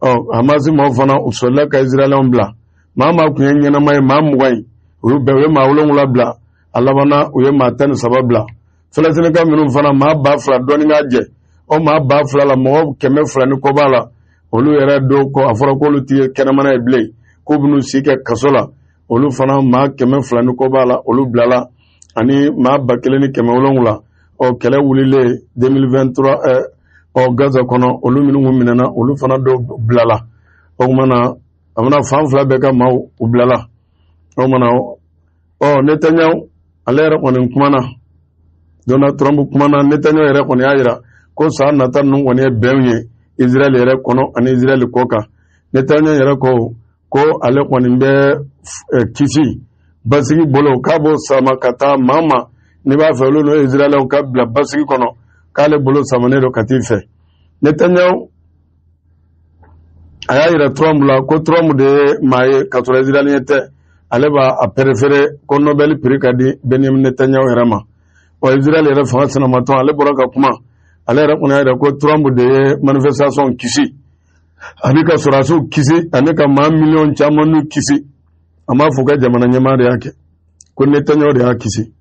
Speaker 1: Ɔ, Hamasi maaw fana, u sɔrɔla ka Israɛlɛnw bila. Maa maa tun ye ɲɛnama ye, maa 20 ye, u y'u bɛɛ, u ye maa 7 bila. A labanna, u ye maa 13 bila. Fɛlɛsɛnɛka minnu fana, maa 2000 dɔɔni k'a jɛ. O maa 2000 la, mɔgɔ 200 ni kɔ b'a la. Olu yɛrɛ dɔw ko a fɔra k'olu ti kɛnɛmana ye bilen, k'u bɛn'u si kɛ kaso la. Olu fana, maa 200 ni kɔ b'a la, olu bilala, ani maa 1700. Ɔ, kɛlɛ wulilen 2023, ɔ, Gaza kɔnɔ, olu minnu kun minɛna, olu fana dɔw bilala. O tuma na, a bɛna fan fila bɛɛ ka maaw, u bilala. O tuma na, ɔ, Netanyahu ale yɛrɛ kɔni kumana, Donald Trump kumana. Netanyahu yɛrɛ kɔni y'a jira ko san nata ninnu kɔni ye bɛnw ye Israɛl yɛrɛ kɔnɔ ani Israɛl kɔ kan. Netanyahu yɛrɛ ko ko ale kɔni bɛ kisi basigi bolo, k'a b'o sama ka taa maa ma n'i b'a fɛ olu n'o Israɛlɛnw ka bila basigi kɔnɔ, k'ale bolo samanen don ka t'i fɛ. Netanyahu a y'a yira Trump la ko Trump de ye maa ye k'a sɔrɔ Israɛlien tɛ, ale b'a a préféré ko Nobel prix ka di Benjamin Netanyahu yɛrɛ ma. Wa Israɛl yɛrɛ fanga sinamatɔn, ale bɔra ka kuma. Ale yɛrɛ kɔni y'a yira ko Trump de ye manifestation kisi, ani ka sɔrɔdasiw kisi, ani ka maa miliyɔn caman n'u kisi. A m'a fɔ ka jamana ɲɛmaa de y'a kɛ, ko Netanyahu de y'a kisi.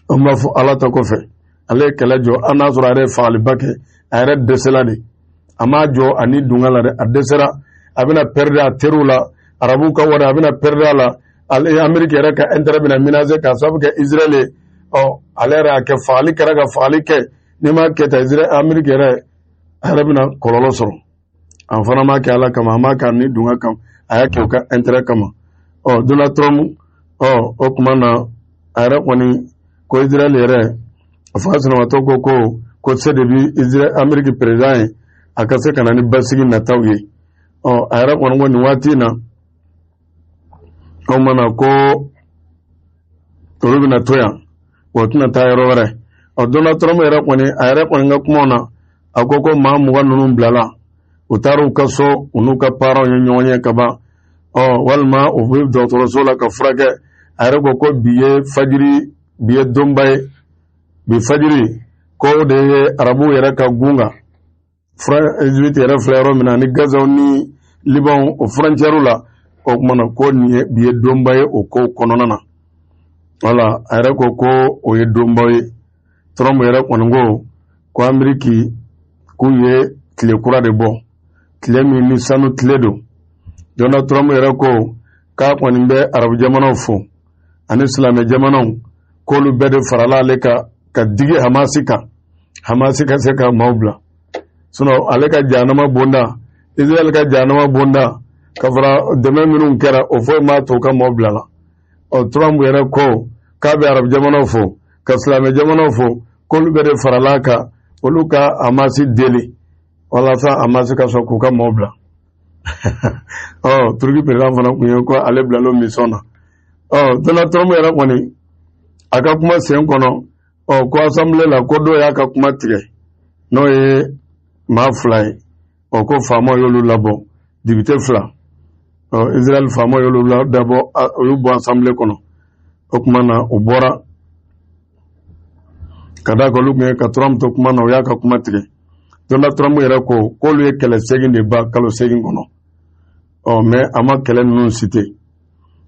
Speaker 1: An b'a fɔ Ala ta kɔfɛ, ale ye kɛlɛ jɔ. An n'a sɔrɔ a yɛrɛ ye fagaliba kɛ, a yɛrɛ dɛsɛla de. A m'a jɔ ani dunga la dɛ, a dɛsɛra. A bɛna perdre a teriw la, arabuw ka wari, a bɛna perdre a la. Ale Ameriki yɛrɛ ka intérêt bɛna menacer k'a sababu kɛ Israël ye. Ɔ, ale yɛrɛ y'a kɛ, fagali kɛra ka fagali kɛ. N'i m'a kɛ tan, Israël, Ameriki yɛrɛ, a yɛrɛ bɛna kɔlɔlɔ sɔrɔ. An fana m'a kɛ Ala kama, a m'a kɛ ni dunga kama, a y'a kɛ u ka intérêt kama. Ɔ, Donald Trump, ɔ, o tuma na, a yɛrɛ kɔni ko Israël yɛrɛ a fanga sinamatɔ ko se de bi Israël, Ameriki président ye, a ka se ka na ni basigi nataw ye. Ɔ, a yɛrɛ kɔni ko nin waati in na, o mana ko olu bɛna to yan, o tɛna taa yɔrɔ wɛrɛ. Ɔ, Donald Trump yɛrɛ kɔni, a yɛrɛ kɔni ka kumaw na, a ko ko maa 20 ninnu bilala, u taara u ka so, u n'u ka parents ye ɲɔgɔn ye ka ban, ɔ, walima u bɛ dɔgɔtɔrɔso la ka furakɛ. A yɛrɛ ko ko bi ye fajiri, bi ye donba ye, bi fajiri ko o de ye arabuw yɛrɛ ka gun kan. Egypte yɛrɛ filɛ yɔrɔ min na, ni Gazaw ni Liban o frontière la, o tuma na ko nin ye bi ye donba ye o kow kɔnɔna na. Wala a yɛrɛ ko ko o ye donba ye. Trump yɛrɛ kɔni ko Ko Ameriki k'u ye tile kura de bɔ, tile min ni sanu tile don. Donald Trump yɛrɛ ko k'a kɔni bɛ arabu jamanaw fo ani silamɛ jamanaw, k'olu bɛɛ de farala ale kan ka digi Hamasi kan, Hamasi ka se ka maaw bila. Sinon ale ka jahanama bonda, Israël ka jahanama bonda, ka fara dɛmɛ minnu kɛra, o foyi m'a to ka maaw bila la. Ɔ, Trump yɛrɛ ko k'a bɛ arabu jamanaw fo ka silamɛ jamanaw fo, k'olu bɛɛ de farala a kan, olu ka Hamasi deli walasa Hamasi ka sɔn k'u ka maaw bila. Ɔ, Turki président fana tun ye ko ale bilala mission na. Ɔ, Donald Trump yɛrɛ kɔni a ka kuma sen kɔnɔ, ɔ, ko assemblée la, ko dɔw y'a ka kuma tigɛ, n'o ye maa fila ye. Ɔ, ko faamaw y'olu labɔ, député fila. Ɔ, Israël faamaw y'olu labɔ, o y'u bɔ assemblée kɔnɔ. O tuma na u bɔra ka d'a kan olu tun ye ka Trump to kuma na, u y'a ka kuma tigɛ. Donald Trump yɛrɛ ko k'olu ye kɛlɛ 8 de ban kalo 8 kɔnɔ. Ɔ, mais a ma kɛlɛ ninnu cité.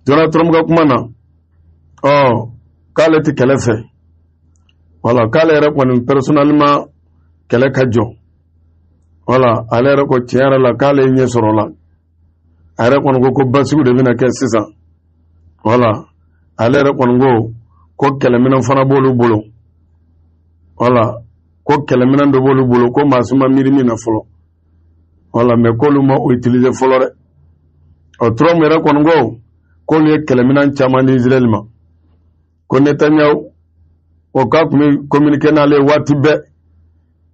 Speaker 1: Donald Trump ka kuma na, ɔ, k'ale tɛ kɛlɛ fɛ, wala k'ale yɛrɛ kɔni personnellement kɛlɛ ka jɔ. Wala ale yɛrɛ ko tiɲɛ yɛrɛ la k'ale ye ɲɛ sɔrɔ la. A yɛrɛ kɔni ko ko basigiw de bɛna kɛ sisan. Wala ale yɛrɛ kɔni ko ko kɛlɛminɛn fana b'olu bolo. Wala ko kɛlɛminɛn dɔ b'olu bolo ko maa si ma miiri min na fɔlɔ. Wala mais k'olu ma o utiliser fɔlɔ dɛ. Ɔ, Trump yɛrɛ kɔni ko k'olu ye kɛlɛminɛn caman di Israël ma, ko Netanyahu o k'a tun bɛ communiquer n'ale ye waati bɛɛ.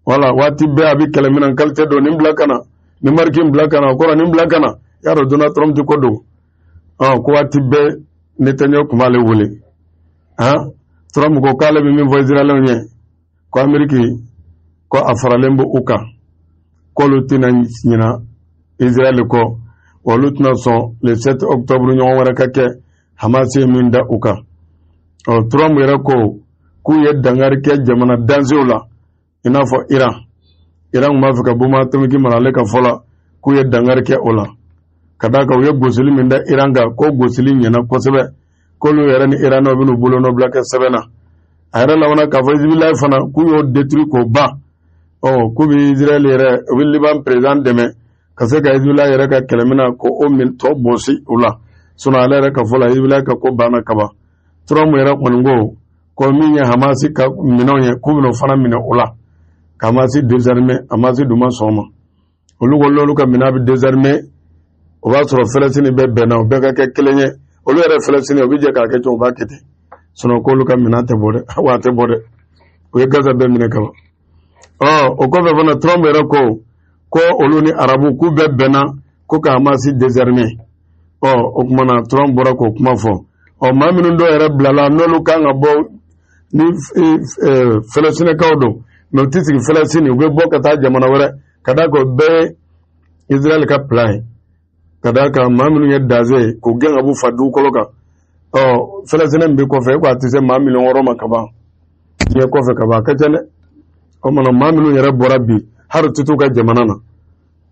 Speaker 1: Wala waati bɛɛ a bɛ kɛlɛminɛn qualité dɔ nin bila ka na, nin marque in bila ka na, o kɔrɔ nin bila ka na. Y'a dɔn Donald Trump tɛ ko dogo. Ɔ, ko waati bɛɛ Netanyahu tun b'ale wele. Han, Trump ko k'ale bɛ min fɔ Israɛlɛnw ye, ko Ameriki ko a faralen bɛ u kan, k'olu tɛna ɲina Israël kɔ, olu tɛna sɔn le 7 octobre ɲɔgɔn wɛrɛ ka kɛ, Hamas ye min da u kan. Ɔ, Trump yɛrɛ ko k'u ye dankari kɛ jamana dansew la, i n'a fɔ Iran. Iran tun b'a fɛ ka bombe atomiki mara, ale ka fɔ la k'u ye dankari kɛ o la, ka d'a kan u ye gosili min da Iran kan, ko gosili ɲɛna kosɛbɛ, k'olu yɛrɛ ni Iranɛw bɛn'u bolonɔ bila kɛ sɛbɛn na. A yɛrɛ labanna k'a fɔ Hezbollah fana k'u y'o détruit k'o ban. Ɔ, k'u bɛ Israël yɛrɛ, u bɛ Liban président dɛmɛ ka se ka Hezbollah yɛrɛ ka kɛlɛminɛ ko o min tɔ bɔsi u la. Sinon ale yɛrɛ ka fɔ la, Hezbollah ka ko banna kaban. Trump yɛrɛ kɔni ko ko min ye Hamas ka minɛnw ye, k'u bɛn'o fana minɛ o la ka Hamas désarmer. Hamas dun ma sɔn o ma. Olu ko n'olu ka minɛn bɛ désarmer, o b'a sɔrɔ Fɛlɛsini bɛɛ bɛnna, o bɛɛ ka kɛ kelen ye. Olu yɛrɛ Fɛlɛsini, u bɛ jɛ k'a kɛ cogo, u b'a kɛ ten. Sinon k'olu ka minɛn tɛ bɔ dɛ, wa a tɛ bɔ dɛ, u ye Gaza bɛɛ minɛ kaban. Ɔ, o kɔfɛ fana, Trump yɛrɛ ko ko olu ni arabu k'u bɛɛ bɛnna ko ka Hamas désarmer. Ɔ, o tuma na Trump bɔra k'o kuma fɔ. Ɔ, maa minnu dɔw yɛrɛ bilala, n'olu kan ka bɔ ni Fɛlɛsinɛkaw don, mais u tɛ sigi Fɛlɛsini, u bɛ bɔ ka taa jamana wɛrɛ, ka d'a kan o bɛɛ ye Israël ka plan ye, ka d'a kan maa minnu ye daze ye k'u gɛn ka b'u fa dugukolo kan. Ɔ, Fɛlɛsinɛ min bɛ kɔfɛ, e ko a tɛ se maa miliyɔn 6 ma ka ban diɲɛ kɔfɛ ka ban, a ka ca dɛ. O mana maa minnu yɛrɛ bɔra bi, hali u tɛ t'u ka jamana na.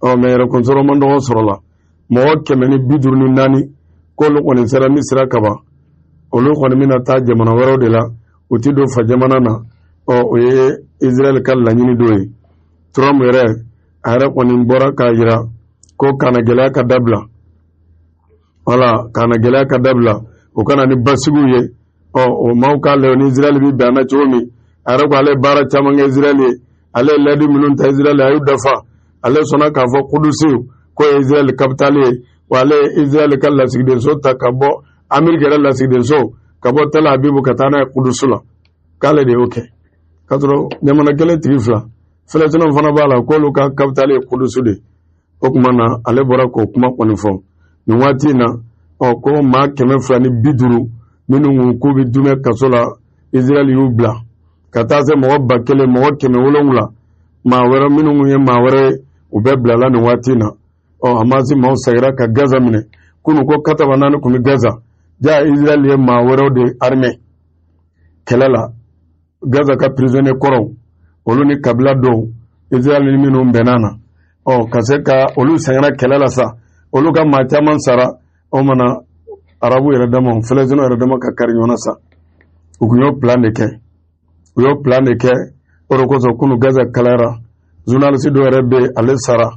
Speaker 1: Ɔ, mais yɛrɛkunsɔrɔ man dɔgɔ sɔrɔ la, mɔgɔ 154 k'olu kɔni sera Misira kaban, olu kɔni bɛna taa jamana wɛrɛw de la, u ti don fa jamana na. Ɔ, o ye Israël ka laɲini dɔ ye. Trump yɛrɛ, a yɛrɛ kɔni bɔra k'a yira ko kana gɛlɛya ka dabila. Wala kana gɛlɛya ka dabila, o kana ni basigiw ye. Ɔ, o maaw k'a lajɛ ni Israël bɛ bɛn a na cogo min. A yɛrɛ ko ale ye baara caman kɛ Israël ye, ale ye layidu minnu ta Israël ye, a y'u dafa. Ale sɔnna k'a fɔ Kudusi k'o ye Israël capitale ye, wa ale ye Israël ka lasigidenso ta ka bɔ, Amérique yɛrɛ lasigidenso ka bɔ Tel Aviv ka taa n'a ye Kudusu la, k'ale de y'o kɛ. K'a sɔrɔ jamana kelen tigi fila, Fɛlɛstinɛw fana b'a la k'olu ka capitale ye Kudusu de. O tuma na ale bɔra k'o kuma kɔni fɔ nin waati in na. Ɔ, ko maa 250 minnu k'u bɛ dumɛ kaso la, Israël y'u bila, ka taa se mɔgɔ 1000, mɔgɔ 700, maa wɛrɛ minnu ye maa wɛrɛ ye, u bɛɛ bilala nin waati in na. Ɔ, Hamasi maaw seginna ka Gaza minɛ. Kunun ko kataba naani tun bɛ Gaza ja, Israël ye maa wɛrɛw de armé kɛlɛ la, Gaza ka prisonnier kɔrɔw, olu ni kabila dɔw, Israël ni minnu bɛnna na. Ɔ, ka se ka olu sɛgɛnna kɛlɛ la sa, olu ka maa caman sara. O mana arabu yɛrɛ dama, Fɛlɛstinɛw yɛrɛ dama ka kari ɲɔgɔn na sa. U kun y'o plan de kɛ, u y'o plan de kɛ. O de kosɔn kunu Gaza kalayara, journaliste dɔ yɛrɛ bɛ yen, ale sara.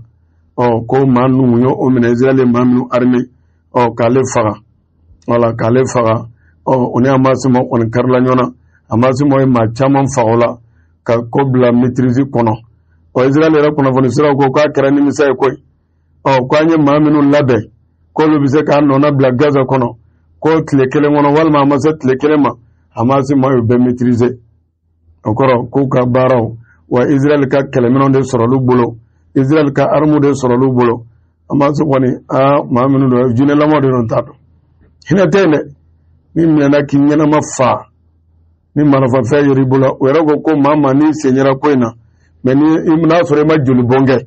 Speaker 1: Ɔ ko maa ninnu ye o minɛ, Israël ye maa minnu armé, ɔ k'ale faga, wala k'ale faga. Ɔ o ni Hamas ma kɔni karila ɲɔgɔn na. Hamas ma ye maa caman faga o la ka ko bila maîtrise kɔnɔ. Ɔ Israël yɛrɛ kunnafoni siraw ko k'a kɛra nimisa ye koyi. Ɔ ko an ye maa minnu labɛn k'olu bɛ se k'an nɔna bila Gaza kɔnɔ, ko tile kelen kɔnɔ walima a ma se tile kelen ma, Hamas ma y'o bɛɛ maîtriser. O kɔrɔ k'u ka baaraw wa Israël ka kɛlɛminɛnw de sɔrɔl'u bolo, Israël ka armes de sɔrɔl'u bolo. Hamas kɔni, aa, maa minnu don, jinɛlamaw de don, t'a dɔn, hinɛ tɛ yen dɛ. Ni minɛna k'i ɲɛnama fa ni marifafɛn yer'i bolo, o yɛrɛ ko ko maa maa n'i sen yera ko in na, mɛ ni n'a sɔrɔ i ma joli bɔn kɛ,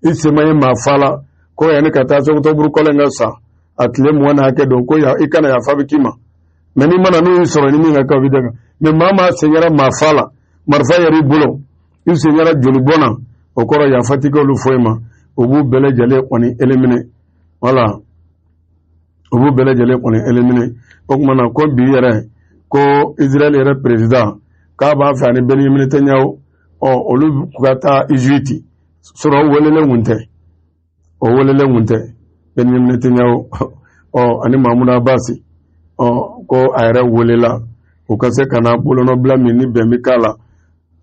Speaker 1: i sen ma ye maa fa la, ko yanni ka taa se octobre kalo in ka sa a tile 20 ni hakɛ don, ko i kana yafa bɛ k'i ma. Mɛ n'i mana n'u y'i sɔrɔ ni min ka kɛ, o bɛ dɛgɛ. Mɛ maa maa sen yera maa fa la, marifa yer'i bolo, i sen yera joli bɔn na, o kɔrɔ yafa ti kɛ olu foyi ma. U b'u bɛɛ lajɛlen kɔni éliminer, wala u b'u bɛɛ lajɛlen kɔni éliminer. O tuma na ko bi yɛrɛ ko Israël yɛrɛ président k'a b'a fɛ ani Benjamin Netanyahu, ɔ olu ka taa Égypte sɔrɔ. O welelen kun tɛ, o welelen kun tɛ Benjamin Netanyahu ɔ ani Mahmoud Abbas. Ɔ ko a yɛrɛ welela u ka se ka na bolonɔbila min ni bɛn bɛ k'a la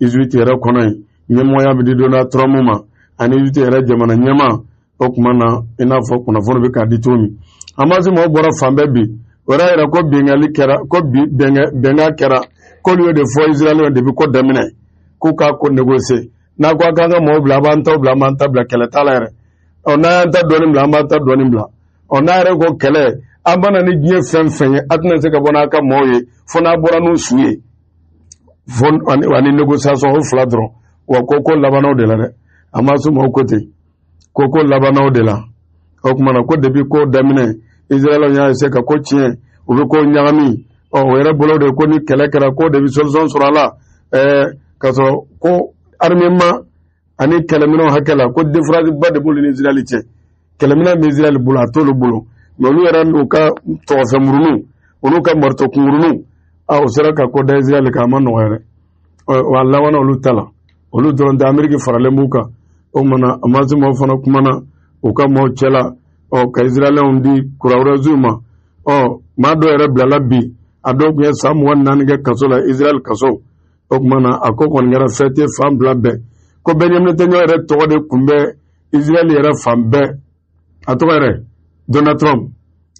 Speaker 1: Égypte yɛrɛ kɔnɔ yen. Ɲɛmɔgɔya bɛ di Donald Trump ma ani Égypte yɛrɛ jamana ɲɛmaa. O tuma na i n'a fɔ kunnafoni bɛ k'a di cogo min, Hamas mɔgɔw bɔra fan bɛɛ bi. O yɛrɛ yɛrɛ ko binkanni kɛra, ko bi bɛnkan kɛra, k'olu y'o de fɔ Israël de bɛ ko daminɛ, k'u k'a ko négocier. N'a ko a k'an ka mɔgɔw bila, a b'an taw bila, an b'an ta bila, kɛlɛ t'a la yɛrɛ. Ɔ n'a y'an ta dɔɔnin bila, an b'an ta dɔɔnin bila. Ɔ n'a yɛrɛ ko kɛlɛ, an bana ni diɲɛ fɛn fɛn ye, a tɛna se ka bɔ n'a ka mɔgɔw ye fo n'a bɔra n'u su ye, fo ani négociation, o fila dɔrɔn. Wa ko ko labanna o de la dɛ. Hamas mɔgɔw ko ten ko ko labanna o de la. O tuma na ko depuis ko daminɛ, Israël y'a essayer ka ko tiɲɛ, u bɛ ko ɲagami. Ɔ o yɛrɛ bolo de ko ni kɛlɛ kɛra, ko de bɛ solution sɔrɔ a la. K'a sɔrɔ ko armement ani kɛlɛminɛnw hakɛ la, ko différence ba de b'olu ni Israël cɛ. Kɛlɛminɛn bɛ Israël bolo, a t'olu bolo. Mɛ olu yɛrɛ n'u ka tɔgɔfɛnmuruninw, olu ka marito kunkuruninw, a o sera ka ko da Israël kan, a ma nɔgɔ yɛrɛ. Wa a labanna olu ta la, olu dɔrɔn tɛ, Ameriki faralen b'u kan. O tuma na Hamas mɔgɔw fana kumana u ka maaw cɛla, ɔ ka Israɛlɛnw di kurawɛrɛziw ma. Ɔ maa dɔw yɛrɛ bilala bi, a dɔw tun ye san 24 kɛ kaso la, Israël kaso. O tuma na a ko kɔni kɛra fête fan bila bɛɛ ko Benjamin Netanyahu yɛrɛ tɔgɔ de tun bɛ Israël yɛrɛ fan bɛɛ, a tɔgɔ yɛrɛ Donald Trump.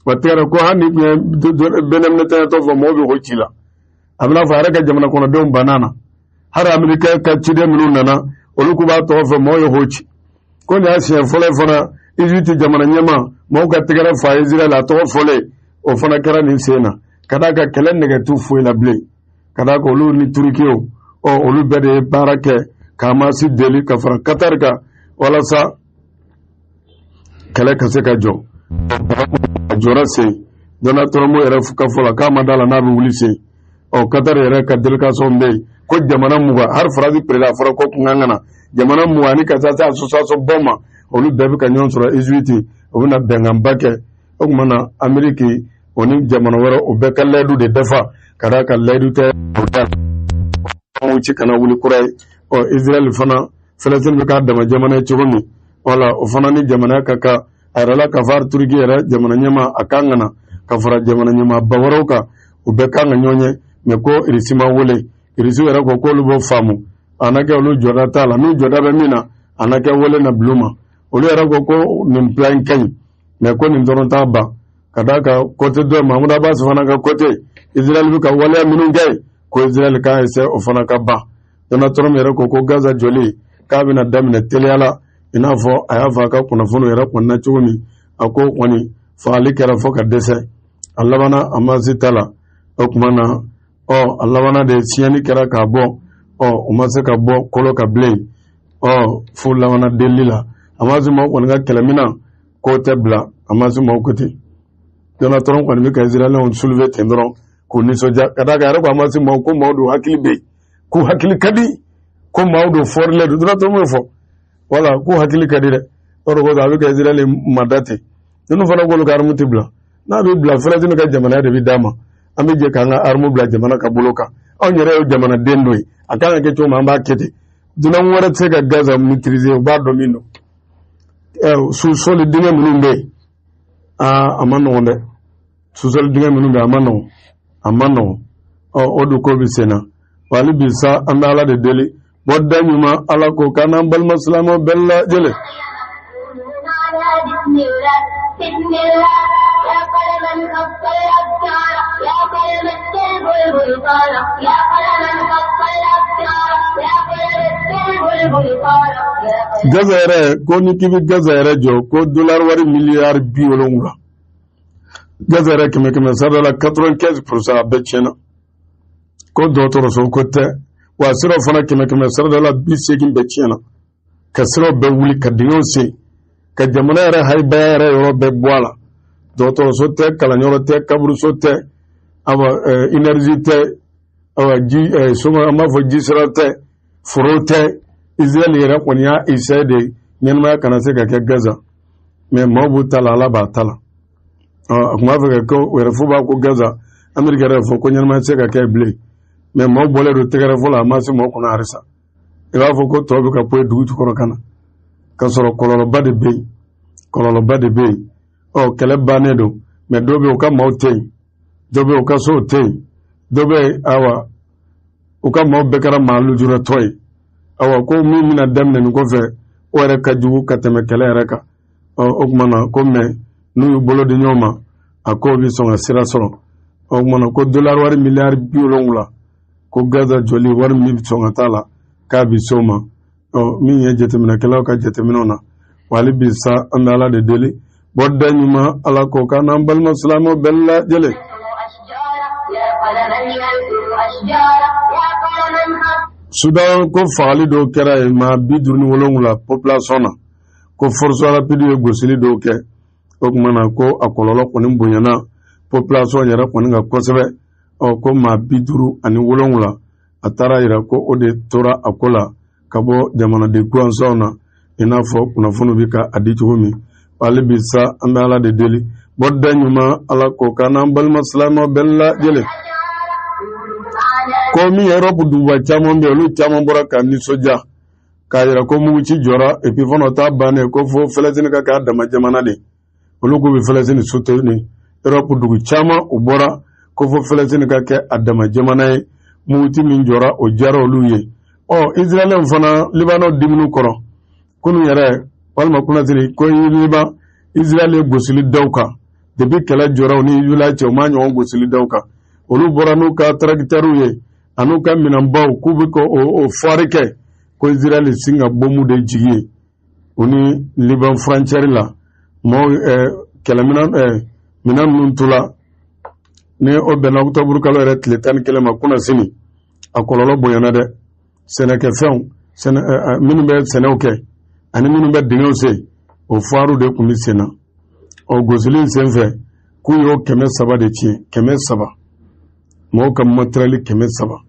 Speaker 1: Wa tɛgɛrɛ ko hali ni tun ye Benjamin Netanyahu tɔgɔ fɔ, mɔgɔw bɛ o ci la. A bɛna fɔ a yɛrɛ ka jamana kɔnɔdenw banna na, hali Amerika ka ciden minnu nana, olu k'u b'a tɔgɔ fɔ, mɔgɔw ye o ci. Ko nin y'a siɲɛ fɔlɔ ye fana Egypte jamana ɲɛmaa mɔgɔw ka tɛgɛrɛ fa Israël a tɔgɔ fɔlen. O fana kɛra nin sen na, ka d'a kan kɛlɛ nɛgɛ t'u foyi la bilen, ka d'a kan olu ni Turukiw, ɔ olu bɛɛ de ye baara kɛ ka Hamas deli ka fara Qatar kan walasa kɛlɛ ka se ka jɔ. A jɔra sen, Donald Trump yɛrɛ ka fɔ la k'a ma da la n'a bɛ wuli sen. Ɔ Qatar yɛrɛ ka délégation bɛ yen, ko jamana 20, hali Faransi président, a fɔra ko kun kan ka na jamana 20 ni ka taa se association bɔ ma, olu bɛɛ bɛ ka ɲɔgɔn sɔrɔ Egypte, o bɛna bɛnkanba kɛ. O tuma na Ameriki o ni jamana wɛrɛ, o bɛɛ ka layidu de dafa, ka d'a kan layidu tɛ o da ci kana wuli kura ye. Ɔ Israël fana, Palestine bɛ k'a dama jamana ye cogo min, wala o fana ni jamana ka kan a yɛrɛ la ka fɔ Turki yɛrɛ jamana ɲɛmaa a kan ka na ka fara jamana ɲɛmaaba wɛrɛw kan, u bɛɛ kan ka ɲɔgɔn ye. Mɛ ko Irisi ma wele, Irisi yɛrɛ ko k'olu b'o faamu, a na kɛ olu jɔda t'a la, n'u jɔda bɛ min na, a na kɛ wele na bulon ma. Olu yɛrɛ ko ko nin plan in ka ɲi, mɛ ko nin dɔrɔn t'a ban, ka d'a kan côté dɔ Mahmoud Abbas fana ka côté, Israël bɛ ka waleya minnu kɛ, ko Israël k'a essayer o fana ka ban. Donald Trump yɛrɛ ko ko Gaza jɔli k'a bɛna daminɛ teliya la, i n'a fɔ a y'a fɔ a ka kunnafoniw yɛrɛ kɔnɔna cogo min. A ko kɔni fagali kɛra fo ka dɛsɛ, a labanna Hamas ta la. O tuma na ɔ a labanna de siɲɛni kɛra k'a bɔ, ɔ o ma se ka bɔ kolo ka bilen, ɔ fo labanna delili la. Hamas maaw kɔni ka kɛlɛminɛn k'o tɛ bila, Hamas maaw ko ten. Donald Trump kɔni bɛ ka Israɛlɛnw soulever ten dɔrɔn k'u nisɔndiya, ka d'a kan a yɛrɛ ko Hamas maaw ko maaw don hakili bɛ yen, k'u hakili ka di, ko maaw don fɔrilen don. Donald Trump y'o fɔ, wala k'u hakili ka di dɛ. O de kosɔn a bɛ ka Israɛl mada ten. Ninnu fana k'olu ka arme tɛ bila, n'a bɛ bila, Palestine ka jamana de bɛ d'a ma. An bɛ jɛ k'an ka arme bila jamana ka bolo kan, anw yɛrɛ ye jamanaden dɔ ye, a kan ka kɛ cogo min, an b'a kɛ ten. Dunan wɛrɛ tɛ se ka Gaza maîtriser, u b'a dɔn min don. Sous-sol dingɛ minnu bɛ yen, aa, a ma nɔgɔn dɛ. Sous-sol dingɛ minnu bɛ yen, a ma nɔgɔn, a ma nɔgɔn. Ɔ, o dun ko bɛ sen na wa. Hali bi sa, an bɛ Ala de deli, bɔda ɲuman, Ala k'o k'an n'an balima silamɛw bɛɛ lajɛlen. Gaza yɛrɛ, ko ni k'i bɛ Gaza yɛrɛ jɔ, ko dolari wari miliyari 70. Gaza yɛrɛ, kɛmɛ kɛmɛ sara la, 95% a bɛɛ tiɲɛna. Ko dɔgɔtɔrɔso ko tɛ wa, siraw fana, kɛmɛ kɛmɛ sara la, 80 bɛɛ tiɲɛna. Ka siraw bɛɛ wuli, ka dingɛw sen, ka jamana yɛrɛ hayibaya yɛrɛ yɔrɔ bɛɛ bɔ a la. Dɔgɔtɔrɔso tɛ, kalanyɔrɔ tɛ, kaburuso tɛ, awa énergie tɛ, awa ji soma, an b'a fɔ ji sira tɛ, foro tɛ. Israël yɛrɛ kɔni y'a essayé de ɲɛnamaya kana se ka kɛ Gaza, mais maaw b'u ta la, Ala b'a ta la. A tun b'a fɛ ka kɛ o yɛrɛ fo b'a ko Gaza, Amérique yɛrɛ fɔ ko ɲɛnamaya tɛ se ka kɛ bilen, mais maaw bɔlen don tɛgɛrɛ fɔ la, a ma se maaw kɔnɔ halisa. I b'a fɔ ko tɔw bɛ ka bɔ dugu jukɔrɔ ka na, k'a sɔrɔ kɔlɔlɔba de bɛ yen, kɔlɔlɔba de bɛ yen. Ɔ, kɛlɛ bannen don, mais dɔw bɛ yen, u ka maaw tɛ yen, dɔw bɛ yen, u ka sow tɛ yen, dɔw bɛ yen, awa, u ka maaw bɛɛ kɛra maa lujuratɔ ye. Awa, ko min bɛna daminɛ nin kɔfɛ, o yɛrɛ ka jugu ka tɛmɛ kɛlɛ yɛrɛ kan. Ɔ, o tuma na ko mɛ n'u y'u bolo di ɲɔgɔn ma, a kow bɛ sɔn ka sira sɔrɔ. O tuma na ko dolari wari miliyari 70, ko Gaza jɔli wari min bɛ sɔn ka t'a la, k'a bɛ s'o ma. Ɔ, min ye jateminɛkɛlaw ka jateminɛw na wa, hali bi sa, an bɛ Ala de deli, bɔda ɲuman, Ala k'o k'an n'an balima silamɛw bɛɛ lajɛlen. Sudan, ko fagali dɔw kɛra yen, maa 57 population na, ko force rapide ye gosili dɔw kɛ. O tuma na ko a kɔlɔlɔ kɔni bonyana population yɛrɛ kɔni kan kosɛbɛ. Ɔ, ko maa 57, a taara yira ko o de tora a ko la ka bɔ jamanaden gansanw na, i n'a fɔ kunnafoniw bɛ ka a di cogo min. Hali bi sa, an bɛ Ala de deli, bɔda ɲuman, Ala k'o k'an n'an balima silamɛw bɛɛ lajɛlen. Ko min ye Europe duguba caman bɛ yen, olu caman bɔra ka nisɔndiya k'a yira ko muguci jɔra. Et puis fana, o t'a bannen ko fo Palestine ka k'a dama jamana de. Olu k'u bɛ Palestine soutenir. Europe dugu caman, u bɔra ko fo Palestine ka kɛ a dama jamana ye. Muguci min jɔra, o diyara olu ye. Ɔ, Israɛlɛnw fana, Libanɛw diminu kɔrɔ kunun yɛrɛ walima kunnasiri ko Liban, Israɛl ye gosili da u kan. Depuis kɛlɛ jɔra u ni Hezbollah cɛ, u m'a ɲɔgɔn gosili da u kan. Olu bɔra n'u ka tracteurs ye an'u ka minɛnbaw k'u bɛ ka o foire kɛ, ko Israɛl sin ka bɔmu de jigi ye u ni Liban frontière la. Maaw kɛlɛminɛn minɛn minnu tola ni o bɛnna octobre kalo yɛrɛ tile 11 ma kunnasini, a kɔlɔlɔ bonyana dɛ. Sɛnɛkɛfɛnw, sɛnɛ, minnu bɛ sɛnɛw kɛ ani minnu bɛ dingɛw sen, o foire de tun bɛ sen na. Ɔ, gosili in senfɛ, k'u y'o 300 de tiɲɛ, 300, mɔgɔw ka matériel 300.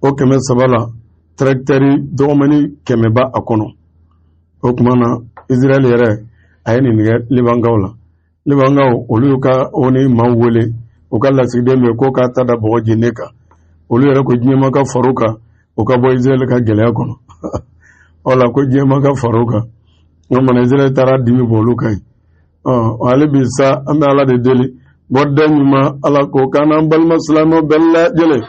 Speaker 1: O 300 la, tracteur dɔgɔmani 100 b'a a kɔnɔ. O tuma na, Israɛl yɛrɛ a ye nin kɛ Libankaw la. Libankaw, olu y'u ka o ni maaw wele, u ka lasigiden bɛ ko k'a ta da bɔgɔ jeninen kan. Olu yɛrɛ ko diɲɛma ka far'u kan, u ka bɔ Israɛl ka gɛlɛya kɔnɔ. O la ko diɲɛma ka far'u kan, o mana Israɛl taara dimi bɔ olu kan yen. Ɔ, hali bi sa, an bɛ Ala de deli, bɔda ɲuman, Ala k'o k'an n'an balima silamɛw bɛɛ lajɛlen.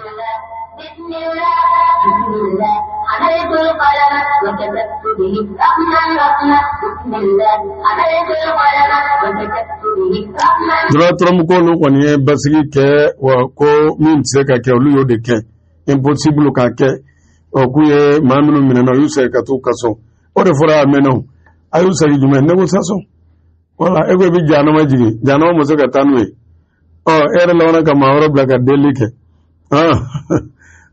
Speaker 1: Donald Trump ko olu kɔni ye basigi kɛ wa, ko min tɛ se ka kɛ, olu y'o de kɛ, impossible k'a kɛ. Ɔ, k'u ye maa minnu minɛna, u y'u segin ka t'u kaso. O de fɔra a mɛnna o. A y'u segin jumɛn négociation? Wala e ko i bɛ jahanama jigin, jahanama ma se ka taa n'u ye. Ɔ, e yɛrɛ labanna ka maa wɛrɛ bila ka delili kɛ.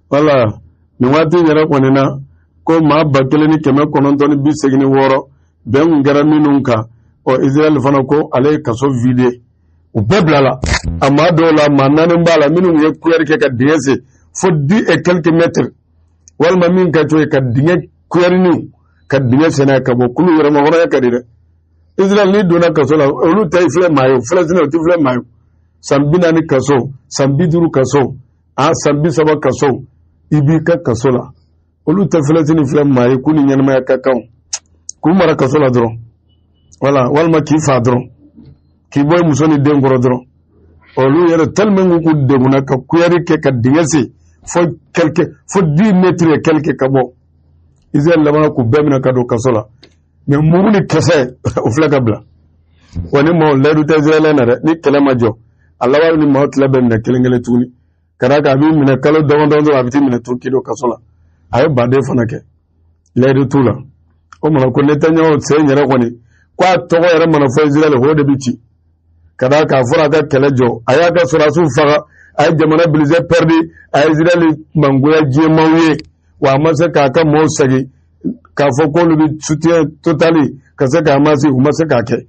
Speaker 1: Wala nin waati in yɛrɛ kɔni na, ko maa 1986, bɛn kun kɛra minnu kan. Ɔ, Israɛl fana ko ale ye kaso vide, u bɛɛ bilala. A maa dɔw la, maa naani b'a la minnu ye kuyɛri kɛ ka dingɛ sen fo 10 et quelques mètres, walima min ka co ye ka dingɛ kuyɛriniw ka dingɛ sen n'a ye ka bɔ kulu yɛrɛ ma. Hɔrɔnya ka di dɛ. Israɛl, n'i donna kaso la, olu tɛ filɛ maa ye, Falastinɛ o tɛ filɛ maa ye. San 40 kaso, san 50 kaso, a san 30 kaso, i b'i ka kaso la. Olu tɛ Falasini filɛ maa ye k'u ni ɲɛnamaya ka kan k'u mara kaso la dɔrɔn, wala walima k'i fa dɔrɔn, k'i bɔ i muso ni den kɔrɔ dɔrɔn. Olu yɛrɛ tellement k'u degunna ka kuyari kɛ ka dingɛ sen fo quelque fo 10 mètres et quelque ka bɔ. Israël labanna k'u bɛɛ minɛ ka don kaso la, mais mugu ni kisɛ o filɛ ka bila wa. Ni maaw layidu tɛ Israël na dɛ, ni kɛlɛ ma jɔ, a laban ni maaw tila bɛɛ minɛ kelen kelen tuguni, ka d'a kan a b'i minɛ kalo damadɔ dɔrɔn, a bɛ t'i minɛ tuguni k'i don kaso la. A ye baden fana kɛ, layidu t'u la. O mana ko Netanyahu sen yɛrɛ kɔni ko a tɔgɔ yɛrɛ mana fɔ Israël, o de bɛ ci, ka d'a kan a fɔra a ka kɛlɛ jɔ, a y'a ka sɔrɔdasiw faga, a ye jamana budget perdu, a ye Israël mangoya diɲɛmaaw ye, wa a ma se k'a ka maaw segin k'a fɔ k'olu bɛ soutien total ka se k'a Hamas, u ma se k'a kɛ,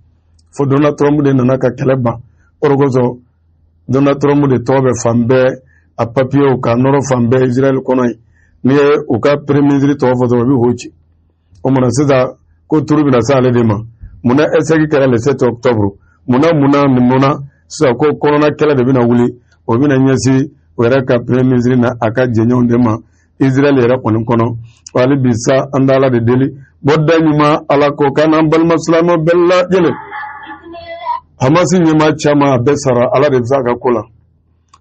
Speaker 1: fo Donald Trump de nana ka kɛlɛ ban. O de kosɔn Donald Trump de tɔgɔ bɛ fan bɛɛ, a papiyew ka nɔrɔ fan bɛɛ Israël kɔnɔ yen. N'i ye u ka premier ministre tɔgɔ fɔ dɔrɔn, u bɛ ho ci. O mana sisan ko tour bɛna se ale de ma. Munna échec kɛra le 7 octobre? Munna, munna, munna sisan ko kɔnɔna kɛlɛ de bɛna wuli? O bɛna ɲɛsin o yɛrɛ ka premier ministre na a ka jɛɲɔgɔnw de ma Israël yɛrɛ kɔni kɔnɔ. Wa hali bi sa, an bɛ Ala de deli, bɔda ɲuman Ala ko k'an n'an balima silamɛw bɛɛ lajɛlen. Hamas ɲɛmaa caman a bɛɛ sara, Ala de bɛ se a ka ko la.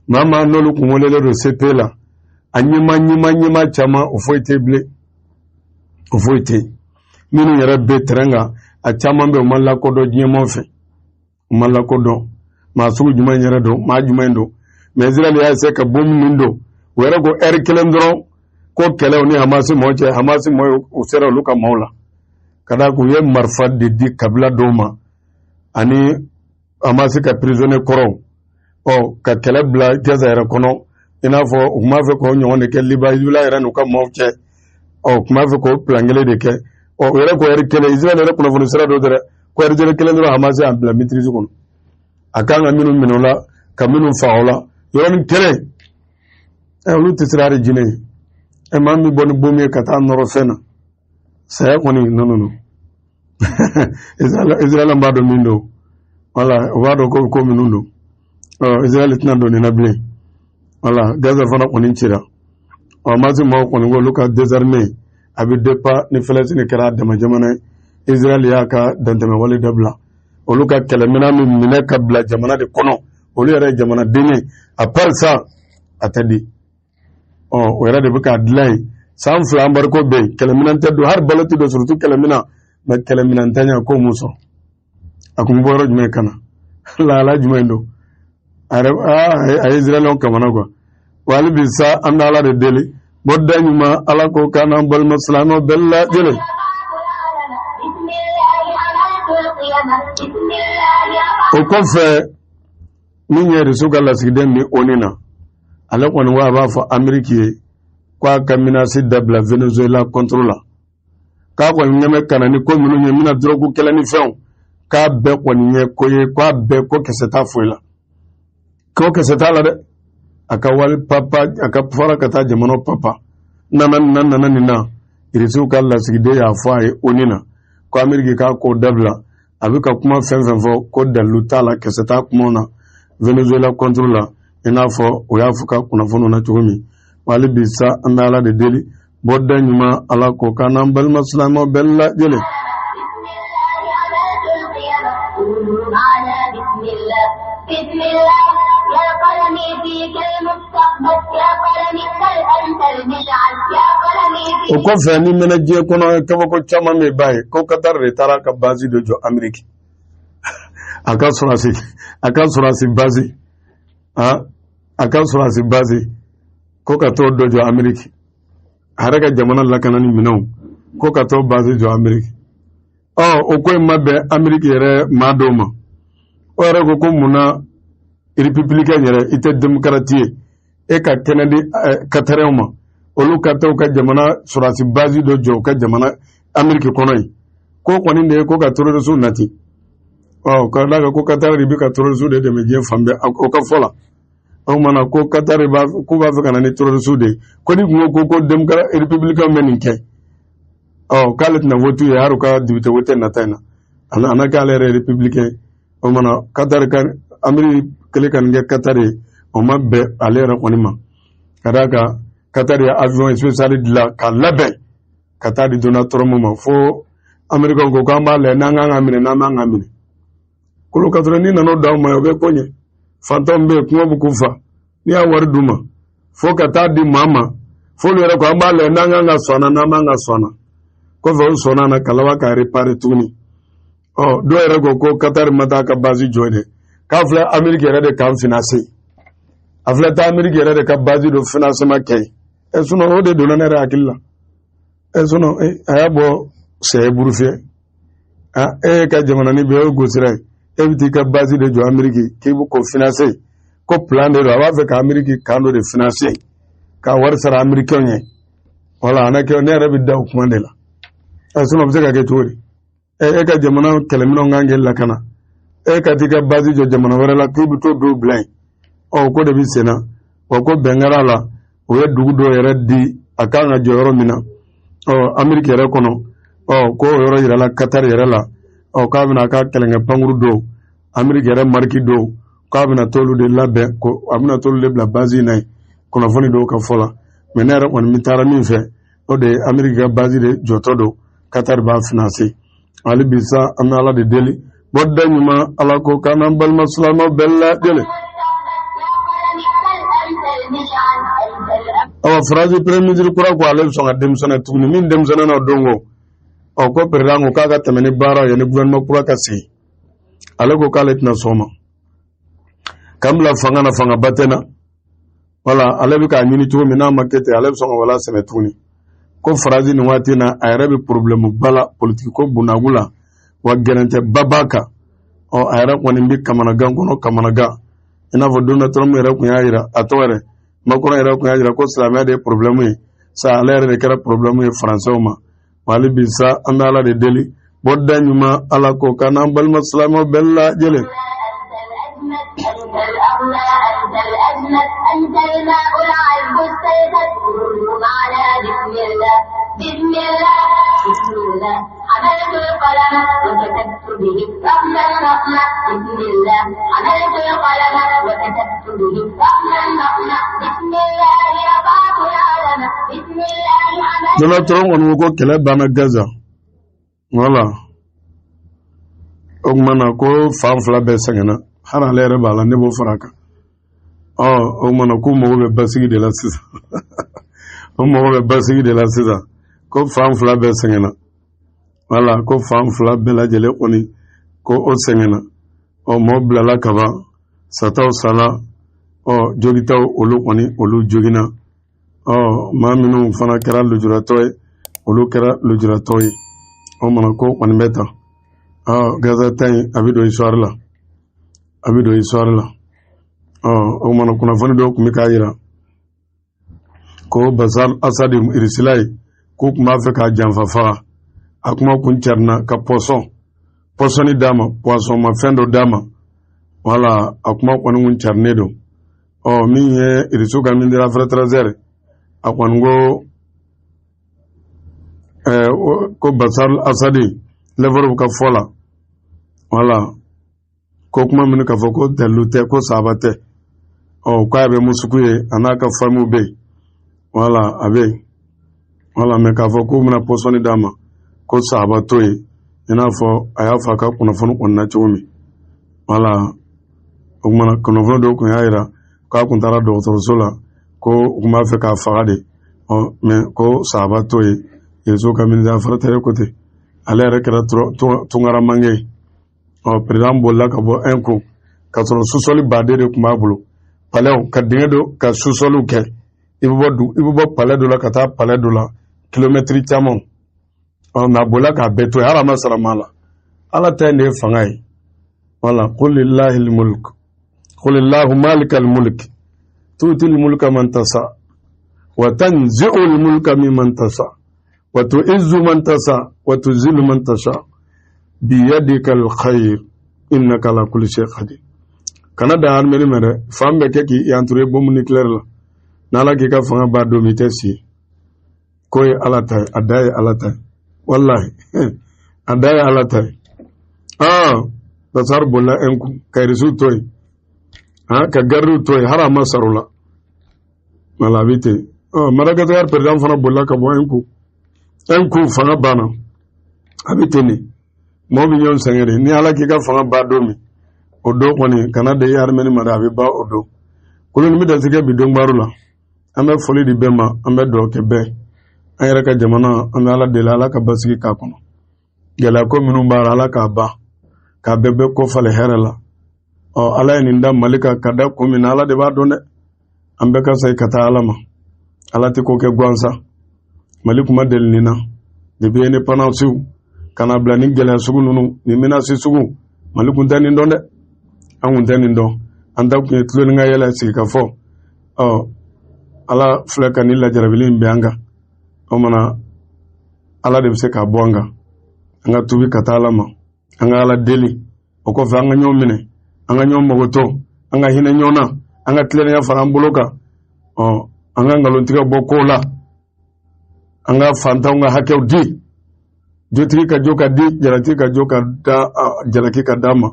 Speaker 1: Maa maa n'olu kun welelen don CP la, a ɲɛmaa ɲɛmaa ɲɛmaa caman, o foyi tɛ bilen, o foyi tɛ yen. Minnu yɛrɛ bɛ terrain kan, a caman bɛ yen, u ma lakodɔn diɲɛmaaw fɛ, u ma lakodɔn maa sugu jumɛn yɛrɛ don, maa jumɛn don. Mais Israël y'a essayer ka bombe min don, o yɛrɛ ko ɛri kelen dɔrɔn ko kɛlɛw ni Hamas mɔgɔw cɛ, Hamas mɔgɔw u sera olu ka maaw la, ka d'a kan u ye marifa de di kabila dɔw ma ani Hamas ka prisonnier kɔrɔw, ɔ ka kɛlɛ bila Gaza yɛrɛ kɔnɔ. I n'a fɔ u tun b'a fɛ k'o ɲɔgɔn de kɛ Liban, Hezbollah yɛrɛ n'u ka maaw cɛ. Ɔ u tun b'a fɛ k'o plan kelen de kɛ. Ɔ o yɛrɛ ko ɛri kelen, Israël yɛrɛ kunnafoni sira dɔ dɛ, ko ɛri kelen dɔrɔn, Hamas y'a bila maîtrise kɔnɔ, a kan ka minnu minɛ o la, ka minnu faga o la yɔrɔnin kelen. Ɛ olu tɛ siran hali jinɛ ye. Ɛ maa min bɔ ni bombe ye ka taa nɔrɔ fɛn na, saya kɔni, non, non, non. Israël b'a dɔn min don, wala u b'a dɔn ko minnu don. Ɔ Israël tɛna don nin na bilen, wala Gaza fana kɔni cira. Ɔ Hamas maaw kɔni ko olu ka désarmer, a bɛ dépend ni Palestine kɛra a dama jamana ye. Israël y'a ka dantɛmɛ dabila, olu ka kɛlɛminɛn min minɛ ka bila jamana de kɔnɔ, olu yɛrɛ ye jamanaden ye, à part ça a tɛ di. Ɔ o yɛrɛ de bɛ k'a dilan yen. San 2 embargo bɛ yen, kɛlɛminɛn tɛ don, hali balo tɛ don, surtout kɛlɛminɛn. Mais kɛlɛminɛn tanya k'o mun sɔrɔ, a kun bɛ bɔ yɔrɔ jumɛn ka na, lahala jumɛn don? A yɛrɛ a ye Israɛlɛnw kamana quoi. Wa hali bi sa, an bɛ Ala de deli, bɔda ɲuman Ala ko k'an n'an balima silamɛw bɛɛ lajɛlen. O kɔfɛ, min ye Irisiw ka lasigiden bɛ ONU na, ale kɔni ko a b'a fɔ Ameriki ye ko a ka menace dabila Venezuela contre la, k'a kɔni ɲɛ bɛ ka na ni ko minnu ye, bɛna dɔrɔgu kɛlɛ ni fɛnw, k'a bɛɛ kɔni ye ko ye, k'a bɛɛ ko kisɛ t'a foyi la, ko kisɛ t'a la dɛ. A ka wali papa, a ka fara ka taa jamana papa nana nin na, nana nin na. Irisiw ka lasigiden y'a fɔ a ye ONU na ko Ameriki k'a ko dabila, a bɛ ka kuma fɛn fɛn fɔ, ko dalilu t'a la, kisɛ t'a kumaw na Venezuela contre la, i n'a fɔ o y'a fɔ ka kunnafoniw na cogo min. Wa hali bi sa, an bɛ Ala de deli, bɔda ɲuman Ala ko k'an n'an balima silamɛw bɛɛ lajɛlen. O kɔfɛ, ni mɛnna diɲɛ kɔnɔ, kabako caman bɛ ba ye ko Qatar de taara ka base dɔ jɔ Ameriki, a ka sɔrɔsi base, a ka sɔrɔsi base, ko ka t'o dɔ jɔ Ameriki, a yɛrɛ ka jamana lakanani minɛnw, ko ka t'o base jɔ Ameriki. Ɔ o ko in ma bɛn Ameriki yɛrɛ maa dɔw ma. O yɛrɛ ko ko munna républicain yɛrɛ, i tɛ démocrate ye, e ka kɛnɛ di Qatarɛnw ma, olu ka taa u ka jamana sɔrɔsi base dɔ jɔ u ka jamana Ameriki kɔnɔ yen? Ko kɔni de ye ko ka terroriste nati. Ɔ ka d'a kan ko Qatar de bɛ ka terroriste de dɛmɛ diɲɛ fan bɛɛ, o ka fɔ la. O kumana ko Qatar b'a k'u b'a fɛ ka na ni terroriste de ye, ko ni kun ko ko démocrate républicain bɛ nin kɛ, ɔ k'ale tɛna vote ye hali u ka député vote nata in na, a na k'ale yɛrɛ républicain. O kumana Qatar ka Ameriki kɛlen ka nin kɛ Qatar ye, o ma bɛn ale yɛrɛ kɔni ma, ka d'a kan Qatar ye avion spécial dilan ka labɛn ka taa di Donald Trump ma, fo Américain ko k'an b'a lajɛ n'an kan ka minɛ, n'an man ka minɛ. Kolo ka sɔrɔ n'i nana o d'aw ma, o bɛ ko ɲɛ. Fantanw bɛ yen, kɔngɔ bɛ k'u fa. N'i y'a wari d'u ma fo ka taa di maa ma, f'olu yɛrɛ ko an b'a lajɛ n'an kan ka sɔn a na, n'an man ka sɔn a na. Kɔfɛ u sɔnna a na ka laban k'a réparer tuguni. Ɔ, dɔw yɛrɛ ko ko Qatar ma taa ka base jɔ dɛ, k'a filɛ Ameriki yɛrɛ de k'an financer, a filɛ taa Ameriki yɛrɛ de ka base dɔ financement kɛ yen. Ɛ, sinon o de donna ne yɛrɛ hakili la. Ɛ, sinon a y'a bɔ sɛ buru fiyɛ. E ka jamana ni bɛɛ o gosira ye, e bɛ t'i ka base de jɔ Ameriki k'i bɛ k'o financer, ko plan de don, a b'a fɛ ka Ameriki camp dɔ de financer ka wari sara Amerikɛnw ye. Wala a na kɛ, ne yɛrɛ bɛ da o kuma de la. Ɛ, sinon o bɛ se ka kɛ cogo di? E ka jamana kɛlɛminɛnw kan k'i lakana, e ka t'i ka base jɔ jamana wɛrɛ la k'i bɛ t'o dɔw bila yen. Ɔ, ko de bɛ sen na wa, ko bɛn kɛra a la, o ye dugu dɔw yɛrɛ di a kan ka jɔ yɔrɔ min na, ɔ, Ameriki yɛrɛ kɔnɔ. Ɔ, ko o yɔrɔ yirala Qatar yɛrɛ la. Ɔ, k'a bɛna a ka kɛlɛkɛ pankuru dɔw, Ameriki yɛrɛ mariki dɔw, k'a bɛna t'olu de labɛn, ko a bɛna t'olu de bila base in na yen, kunnafoni dɔw ka fɔ la. Mɛ ne yɛrɛ kɔni taara min fɛ, o de ye Ameriki ka base de jɔtɔ don, Qatar b'a financer. Hali bi sa, an bɛ Ala de deli, bɔda ɲuman Ala ko k'an n'an balima silamɛw bɛɛ lajɛlen. Awa, Faransi premier ministre kura ko ale bɛ sɔn ka démissionner tuguni. Min démissionner na o don ko, ɔ, ko président ko k'a ka tɛmɛ ni baara ye ni gouvernement kura ka sigi. Ale ko k'ale tɛna sɔn o ma k'an bila fanga na, fangaba tɛ na. Wala ale bɛ k'a ɲini cogo min, n'a ma kɛ ten, ale bɛ sɔn ka wala sɛnɛ tuguni. Ko Faransi nin waati in na, a yɛrɛ bɛ problème ba la, politiki ko bunnagu la, wa gɛrɛntɛba b'a kan. Ɔ, a yɛrɛ kɔni bɛ kamanagan kɔnɔ, kamanagan i n'a fɔ Donald Trump yɛrɛ tun y'a jira, a tɔgɔ yɛrɛ Macron yɛrɛ tun y'a jira ko silamɛya de ye problème ye sa, ale yɛrɛ de kɛra problème ye Faransɛw ma. Wa hali bi sa, an bɛ Ala de deli, bɔda ɲuman Ala ko k'an n'an balima silamɛw bɛɛ lajɛlen. Donald Trump kɔni ko ko kɛlɛ banna Gaza. Wala o tuma na ko fan fila bɛɛ sɛgɛnna, hali ale yɛrɛ b'a la, ne b'o fara a kan. Ɔ, o tuma na k'u mago bɛ basigi de la sisan, u mago bɛ basigi de la sisan, ko fan fila bɛɛ sɛgɛnna. Wala ko fan fila bɛɛ lajɛlen kɔni ko o sɛgɛnna. Ɔ, mɔɔ bilala kaban, sataw sala, ɔ, jogitaw olu kɔni olu joginna. Ɔ, maa minnu fana kɛra lujuratɔ ye, olu kɛra lujuratɔ ye. O mana ko kɔni bɛ tan. Ɔ, Gaza ta in, a bɛ don histoire la, a bɛ don histoire la. Ɔ, o mana kunnafoni dɔw tun bɛ k'a jira ko Bashar Asad, Irisila ye, k'u tun b'a fɛ k'a janfa faga. A kuma kun carinna ka pɔsɔni d'a ma, poison ma fɛn dɔ d'a ma. Wala a kuma kɔni kun carinen don. Ɔ, min ye Irisiw ka ministre affaires étrangères, a kɔni ko ko Bashar Asad, Lavrov ka fɔ la, wala ko kuma minnu ka fɔ ko dalilu tɛ, ko saba tɛ. Ɔ, k'a bɛ Moscou ye, a n'a ka famille bɛ yen, wala a bɛ yen, wala mɛ k'a fɔ k'u bɛna pɔsɔni d'a ma, ko sahaba t'o ye, i n'a fɔ a y'a fɔ a ka kunnafoni kɔnɔna cogo min. Wala o kumana kunnafoni dɔw tun y'a jira k'a kun taara dɔgɔtɔrɔso la, ko u tun b'a fɛ k'a faga de. Ɔ, mɛ ko sahaba t'o ye. Irisiw ka ministre affaires étrangères ko ten, ale yɛrɛ kɛra tunkaramange ye. Ɔ, président bolila ka bɔ un coup k'a sɔrɔ sous-sol baden de tun b'a bolo, palais ka dingɛ dɔ ka sous-solw kɛ, i bɛ bɔ i bɛ bɔ palais dɔ la ka taa palais dɔ la, kilomɛtiri caman. Ɔ, mɛ a bolila k'a bɛɛ to yen, hali a ma sara maa la. Ala ta in de ye fanga ye. Wala qul lillahi almulk qul illahu malikal mulk tu'ti almulka man tasha wa tanzi'u almulka mimman tasha wa tu'izzu man tasha wa tuzillu man tasha biyadika alkhair innaka ala kulli shay'in qadir. Kana dan armée ma dɛ, fan bɛɛ kɛ k'i entouré bombe nucléaire la. N'Ala k'i ka fanga ban don min, i tɛ si. Ko ye Ala ta ye, a da ye Ala ta ye, wallahi a da ye Ala ta ye. Ah, Bashar bolila un coup ka Irisiw to yen, ah, ka gardiw to yen, hali a ma sara u la. Wala a bɛ ten. Ɔ, Madagascar président fana bolila ka bɔ un coup, un coup fanga banna. A bɛ ten de, mɔgɔ bɛ ɲɔgɔn sɛgɛn de. Ni Ala k'i ka fanga ban don min, o don kɔni kana da i armée ma dɛ, a bɛ ban o don. Kolo ni bɛ dansi kɛ bi don baro la. An bɛ foli di bɛɛ ma, an bɛ dugawu kɛ bɛɛ. An yɛrɛ ka jamana, an bɛ Ala deli, Ala ka basigi k'a kɔnɔ. Gɛlɛya ko minnu b'a la, Ala k'a ban, k'a bɛɛ bɛɛ ko falen hɛrɛ la. Ɔ, Ala ye nin da Mali kan ka da kun min na, Ala de b'a dɔn dɛ. An bɛɛ ka segin ka taa Ala ma. Ala tɛ ko kɛ gansan. Mali kuma deli nin na depuis indépendance ka na bila ni gɛlɛya sugu ninnu ni menace sugu. Mali kun tɛ nin dɔn dɛ, an kun tɛ nin dɔn. An ta kun ye tulo ni ka yɛlɛ, sigi ka fɔ. Ɔ, Ala filɛ ka nin lajarabili in bɛn an kan. O mana, Ala de bɛ se k'a bɔ an kan. An ka tubi ka taa Ala ma, an ka Ala deli. O kɔfɛ, an ka ɲɔgɔn minɛ, an ka ɲɔgɔn magoto, an ka hinɛ ɲɔgɔn na, an ka tilennenya fara an bolo kan. Ɔ, an ka nkalontigɛ bɔ kow la, an ka fantanw ka hakɛw di, jotigi ka jo ka di, jalatigi ka jo ka da, jalaki ka d'a ma.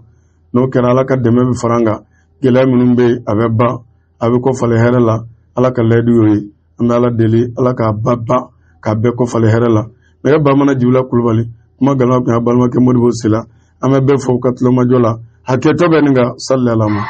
Speaker 1: N'o kɛra, Ala ka dɛmɛ bɛ fara an kan. Gɛlɛya minnu bɛ yen, a bɛ ban, a bɛ kɔ falen hɛrɛ la. Ala ka layidu y'o ye. An bɛ Ala deli, Ala k'a ba ban, k'a bɛɛ kɔ falen hɛrɛ la. Nɛgɛ bamana Jibila Kulubali, kuma gala kun y'a balimakɛ Modibo Sila. An bɛ bɛɛ fo ka tulomajɔ la. Hakɛtɔ bɛ nin kan, sali ala ma.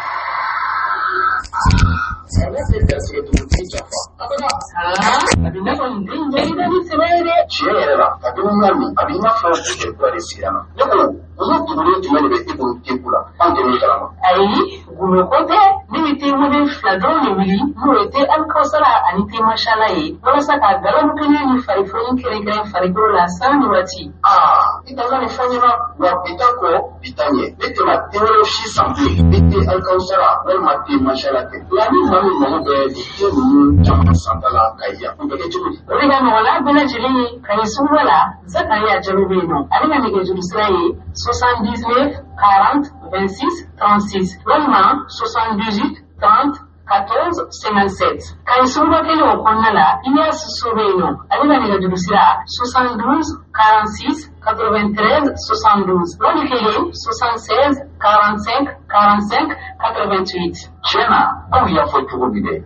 Speaker 2: Tiɲɛ yɛrɛ la, kabini n y'a min, a bɛ i n'a fɔ buteli kura de sigira n na. Ne ko olu dugulen jumɛn de bɛ e bolo teku la, anw tɛ min kalama?
Speaker 3: Ayi, gundo ko tɛ. Ne bɛ te modèle fila dɔrɔn de wuli, n'o ye te Alikawusara ani te Masala ye, walasa ka galabu kɛnɛ ni farifoni kɛrɛnkɛrɛn farikolo la san ni waati.
Speaker 2: Aa, i ka nin fɔ ɲɛna wa. Bi ta kɔ, bi ta ɲɛ, ne tɛna te wɛrɛ si san bilen ni te Alikawusara walima te Masala tɛ. Nka ni maa min mago bɛ nin te ninnu caman santa la ka yan, o bɛ kɛ cogo di?
Speaker 3: O de ka nɔgɔn n'a bɛɛ lajɛlen ye. Kayi suguba la, Zakariya Jalo bɛ yen nɔ. Ale ka nɛgɛjuru sira ye 79 40 26 36 walima 78 30 14 57. Kayi suguba kelen o kɔnɔna la, Iyas so bɛ yen nɔ. Ale ka nɛgɛjuru sira 72 46 93 72 wali kelen 76 45 45 88.
Speaker 2: Tiɲɛ na, aw y'a fɔ cogo min dɛ,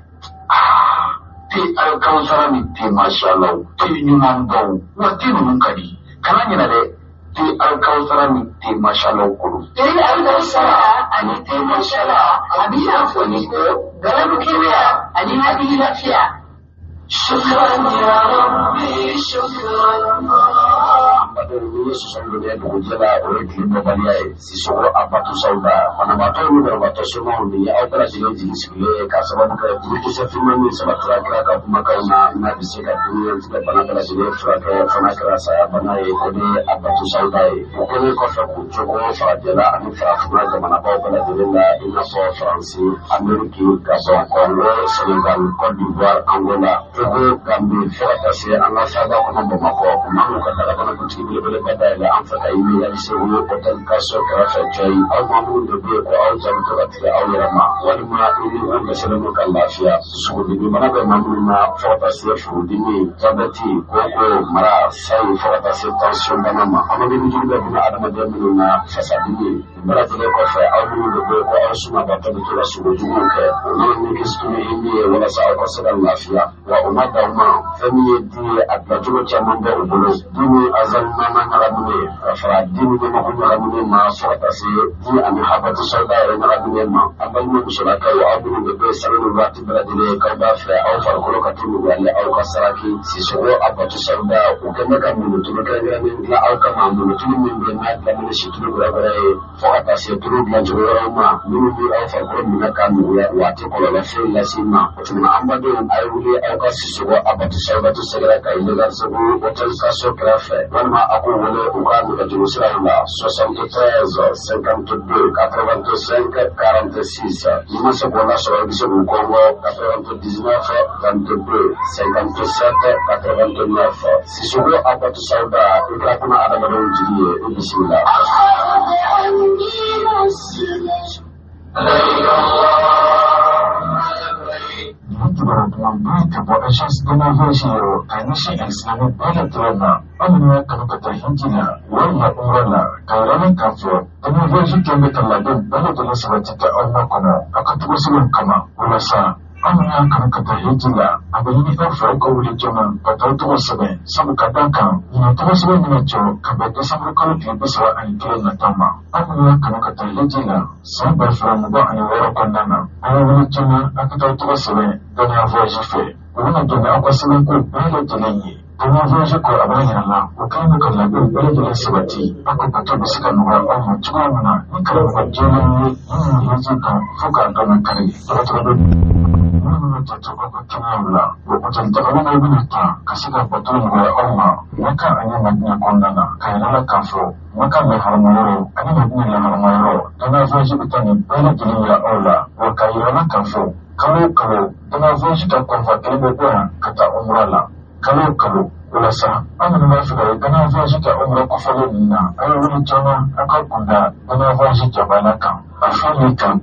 Speaker 2: aa, te Alikawusara ni te Masala, te ɲumanbaw wa. Te ninnu ka di, kana ɲinɛ dɛ, te Alikawusara ni te Masala kolo.
Speaker 3: Te Alikawusara ani te Masala, a b'i n'a fɔ ni ko galabu kɛnɛya ani hakili lafiya.
Speaker 2: شكرا يا ربي شكرا. Badenw, ni ye sɔsɔli dɔ kɛ dugujɛ la, o ye tile bɔbaliya ye. Sisoko Abatu Sawuda, banabaatɔ ni banabaatɔ somaw, nin ye aw bɛɛ lajɛlen jigi sigilen ye, k'a sababu kɛ jurukisɛ finman min sabatira kira ka kumakanw na, n'a bɛ se ka dunuya bana bɛɛ lajɛlen furakɛ, fana kɛra saya bana ye, o de ye Abatu Sawuda ye. O kɛlen kɔfɛ k'u cogo farajɛla ani farafinna jamanabaw bɛɛ lajɛlen la, i n'a fɔ Faransi, Ameriki, Gabɔn, Kɔngo, Senegal, Cote d'Ivoire, Angola, Togo, Gambi, fo ka taa se an ka faaba kɔnɔ Bamakɔ. U man k'u ka dagabana butigi belebeleba dayɛlɛ an fɛ ka ɲini Yali Segu Hôtel Kaso kɛrɛfɛ Cɔyi. Aw maa minnu de bɛ yen ko aw jaabi to ka tigɛ aw yɛrɛ ma, walima i ni u dɛsɛlen don ka lafiya, dusukundimi bana bɛ maa minnu na, fo ka taa se furudimi, jabɛti, koko, mara, sayi, fo ka taa se tension bana ma, kɔnɔdimi jugu bɛ buna adamaden minnu na, fasadimi, nin bɛɛ lajɛlen kɔfɛ, aw minnu de bɛ yen ko aw sumabatɔ bɛ to ka sogo juguw kɛ, o ye ni kisitulu hindi ye, walasa aw ka se ka lafiya. Wa o ma dan o ma, fɛn min ye di ye, a dilancogo caman bɛ u bolo, di ni azali nana ɲagaminen ka fara di ni ɲamaku ɲagaminen ma, fo ka taa se di ani habatu sawuda yɛrɛ ɲagaminen ma. An balima musolakaw, aw minnu de bɛ yen sanga ni waati bɛɛ lajɛlen k'aw b'a fɛ aw farikolo ka to nɔgɔyali, aw ka saraki Sisoko Abatu Sawuda, u kɛn bɛ ka mɔnitulu kɛrɛnkɛrɛnnen dilan aw kama, mɔnitulu min bɛ n'a dilanni ni situlu wɛrɛ ye, fo ka taa se tulu dilancogo wɛrɛw ma minnu bɛ aw farikolo minɛ ka nɔgɔya, waati kɔlɔlɔ foyi las'i ma. O tuma an badenw, a ye wuli aw ka Sisoko Abatu Sawudatu sɛgɛrɛ ka ɲini Segu Hôtel Kaso kɛrɛfɛ, walima a k'u wele u ka nɛgɛjuru siraw la 73 52 85 46. N'i ma se k'o lasɔrɔ, i bɛ se k'u kɔngɔ 99 22 57 89. Sisoko Abatu Sawuda, i kɛra kuna adamadenw jigi ye, i bisimila.
Speaker 4: Nin kibaru dumanba ka bɔ Agence de voyage yɔrɔ ka ɲɛsin alisilamɛ bɛɛ lajɛlen ma. Aw minnu y'a kanu ka taa hiji la walima umra la, ka yira la k'a fɔ Dana voyage kɛlen bɛ ka labɛn bɛɛ lajɛlen sabati ka aw makɔnɔ aw ka tɔgɔsɛbɛnw kama walasa Aw minnu y'a kanu ka taa hiji la, a bɛ ɲini aw fɛ aw ka wuli joona ka taa aw tɔgɔ sɛbɛn, sabu ka d'a kan ɲinan tɔgɔ sɛbɛn bɛna jɔ ka bɛn desanburu kalo tile 31 nata ma. Aw minnu y'a kanu ka taa hiji la san 2026 kɔnɔna na, aw ye wuli joona aw ka taa aw tɔgɔ sɛbɛn Dɔnniya Voyage fɛ. U bɛna don ni aw ka sɛbɛnko bɛɛ lajɛlen ye. Dɔnniya Voyage ko a b'a yira la u kɛlen don ka labɛnw bɛɛ lajɛlen sabati aw ka bato bɛ se ka nɔgɔya aw ma cogoya min na ni karamɔgɔ jɛlenw ye minnu ye hiji dɔn fo k'a dɔn kari dɔgɔtɔrɔ bɛ minnu bɛ janto aw ka kɛnɛyaw la wa hôtel dagabanaw bɛna ta ka se ka bato nɔgɔya aw ma Maka ani Madina kɔnɔna na k'a yira la k'a fɔ Maka laharama yɔrɔ ani Madina laharama yɔrɔ Dɔnniya Voyage bɛ taa nin bɛɛ lajɛlen yira aw la wa k'a yira la k'a fɔ kalo o kalo Dɔnniya Voyage ka convoi kelen bɛ bɔ yan ka taa umura la kalo o kalo. O la sa, aw minnu b'a fɛ ka ye Dɔnniya Voyage ka umura kofɔlen ninnu na, a ye wuli joona aw ka kunda Dɔnniya Voyage jabala kan. A filɛ nin ye Kayi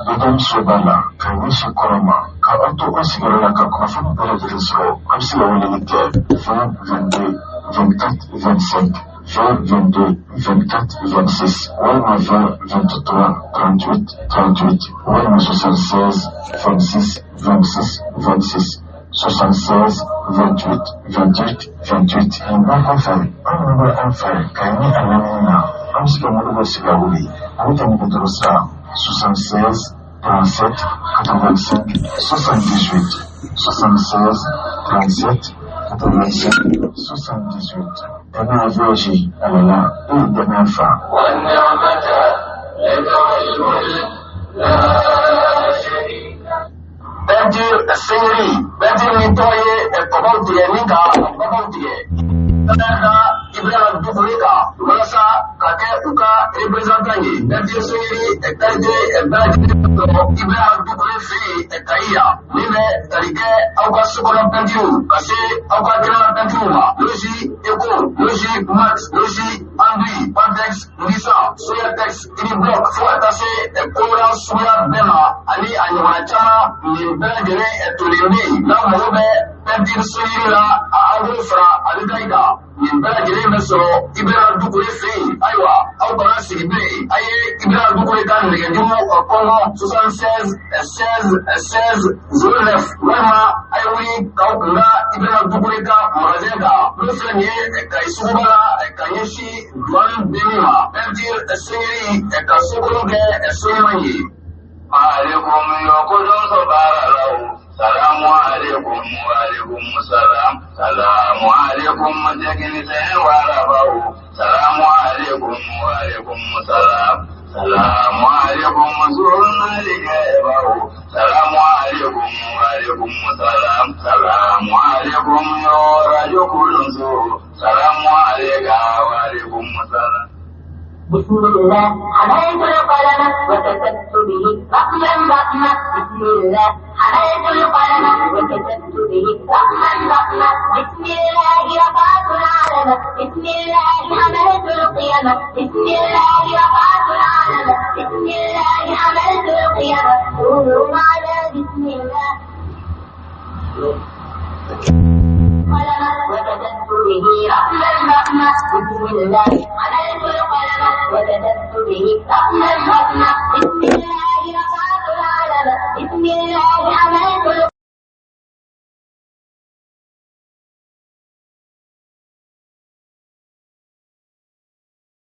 Speaker 4: BDM soba la ka ɲɛsin kɔrɔn ma. Ka aw to aw sigiyɔrɔ la ka kunnafoni bɛɛ lajɛlen sɔrɔ, aw bɛ se ka weleli kɛ 20 22 24 25. 20 22 24 26 walima 20 23 38 38 walima 76 26 26 26 76 28 28 28. Nin bɛɛ kɔfɛ, aw minnu bɛ an fɛ Kayi ni a lamini na, aw bɛ se ka Modibo Siga wele ale ka nɛgɛjuru sira 76 37 85 78 76 37 85 78. Dɔnniya Voyage alala e ye dɔnniya fa.
Speaker 2: Peinture Seigneurie, peinture min tɔgɔ ye kɔbaw tigɛ ni ka babaw tigɛ. Ka da Ibrahima Dukure kan walasa ka kɛ u ka représentant ye. Peinture Seigneurie qualité bɛɛ lajɛlen sɔrɔ Ibrahima Dukure fɛ yen Kayi yan min bɛ tali kɛ aw ka sokɔnɔ peinture ka se aw ka kɛnɛma peinture ma. Logi Eco, Logi Max, Logi Anduit, Pantex, Nissan, Soyatex, Unibloc fo ka taa se korola suguya bɛɛ ma ani a ɲɔgɔnna caman nin bɛɛ lajɛlen tolen bɛ yen. N'aw mago bɛ peinture Seigneurie la a en gros fara a détail kan. Nin bɛɛ lajɛlen bɛ sɔrɔ Ibrahima Dukure fɛ yen. Ayiwa, aw kana sigi bilen, a ye Ibrahima Dukure ka nɛgɛjuru kɔngɔ 76 16 16 09 walima a ye wuli k'aw kun da Ibrahima Dukure ka magasin kan n'o filɛ nin ye Kayi suguba la ka ɲɛsin douane benni ma. Peinture Seigneurie ka sokolon kɛ so ɲuman ye.
Speaker 5: Aleykum yo ko baara la o. Salamu aleykum aleykum salam. Salamu aleykum technicien warabaw. Salamu aleykum aleykum salam. Salamu aleykum journalikɛbaw. Salamu aleykum aleykum salam. Salamu aleykum yo radio kulunso. Salamu aleykum aleykum salam.
Speaker 3: بسم الله حملت القلم وكتبت به رقما رقما. بسم الله حملت القلم وكتبت به رقما رقما. بسم الله رفعت العلم. بسم الله حملت القيم. بسم الله رفعت العلم. بسم الله حملت القيم. قولوا معنا بسم الله. قلم وكتبت به رقما رقما. بسم الله حملت القلم وكتبت به رقما رقما. بسم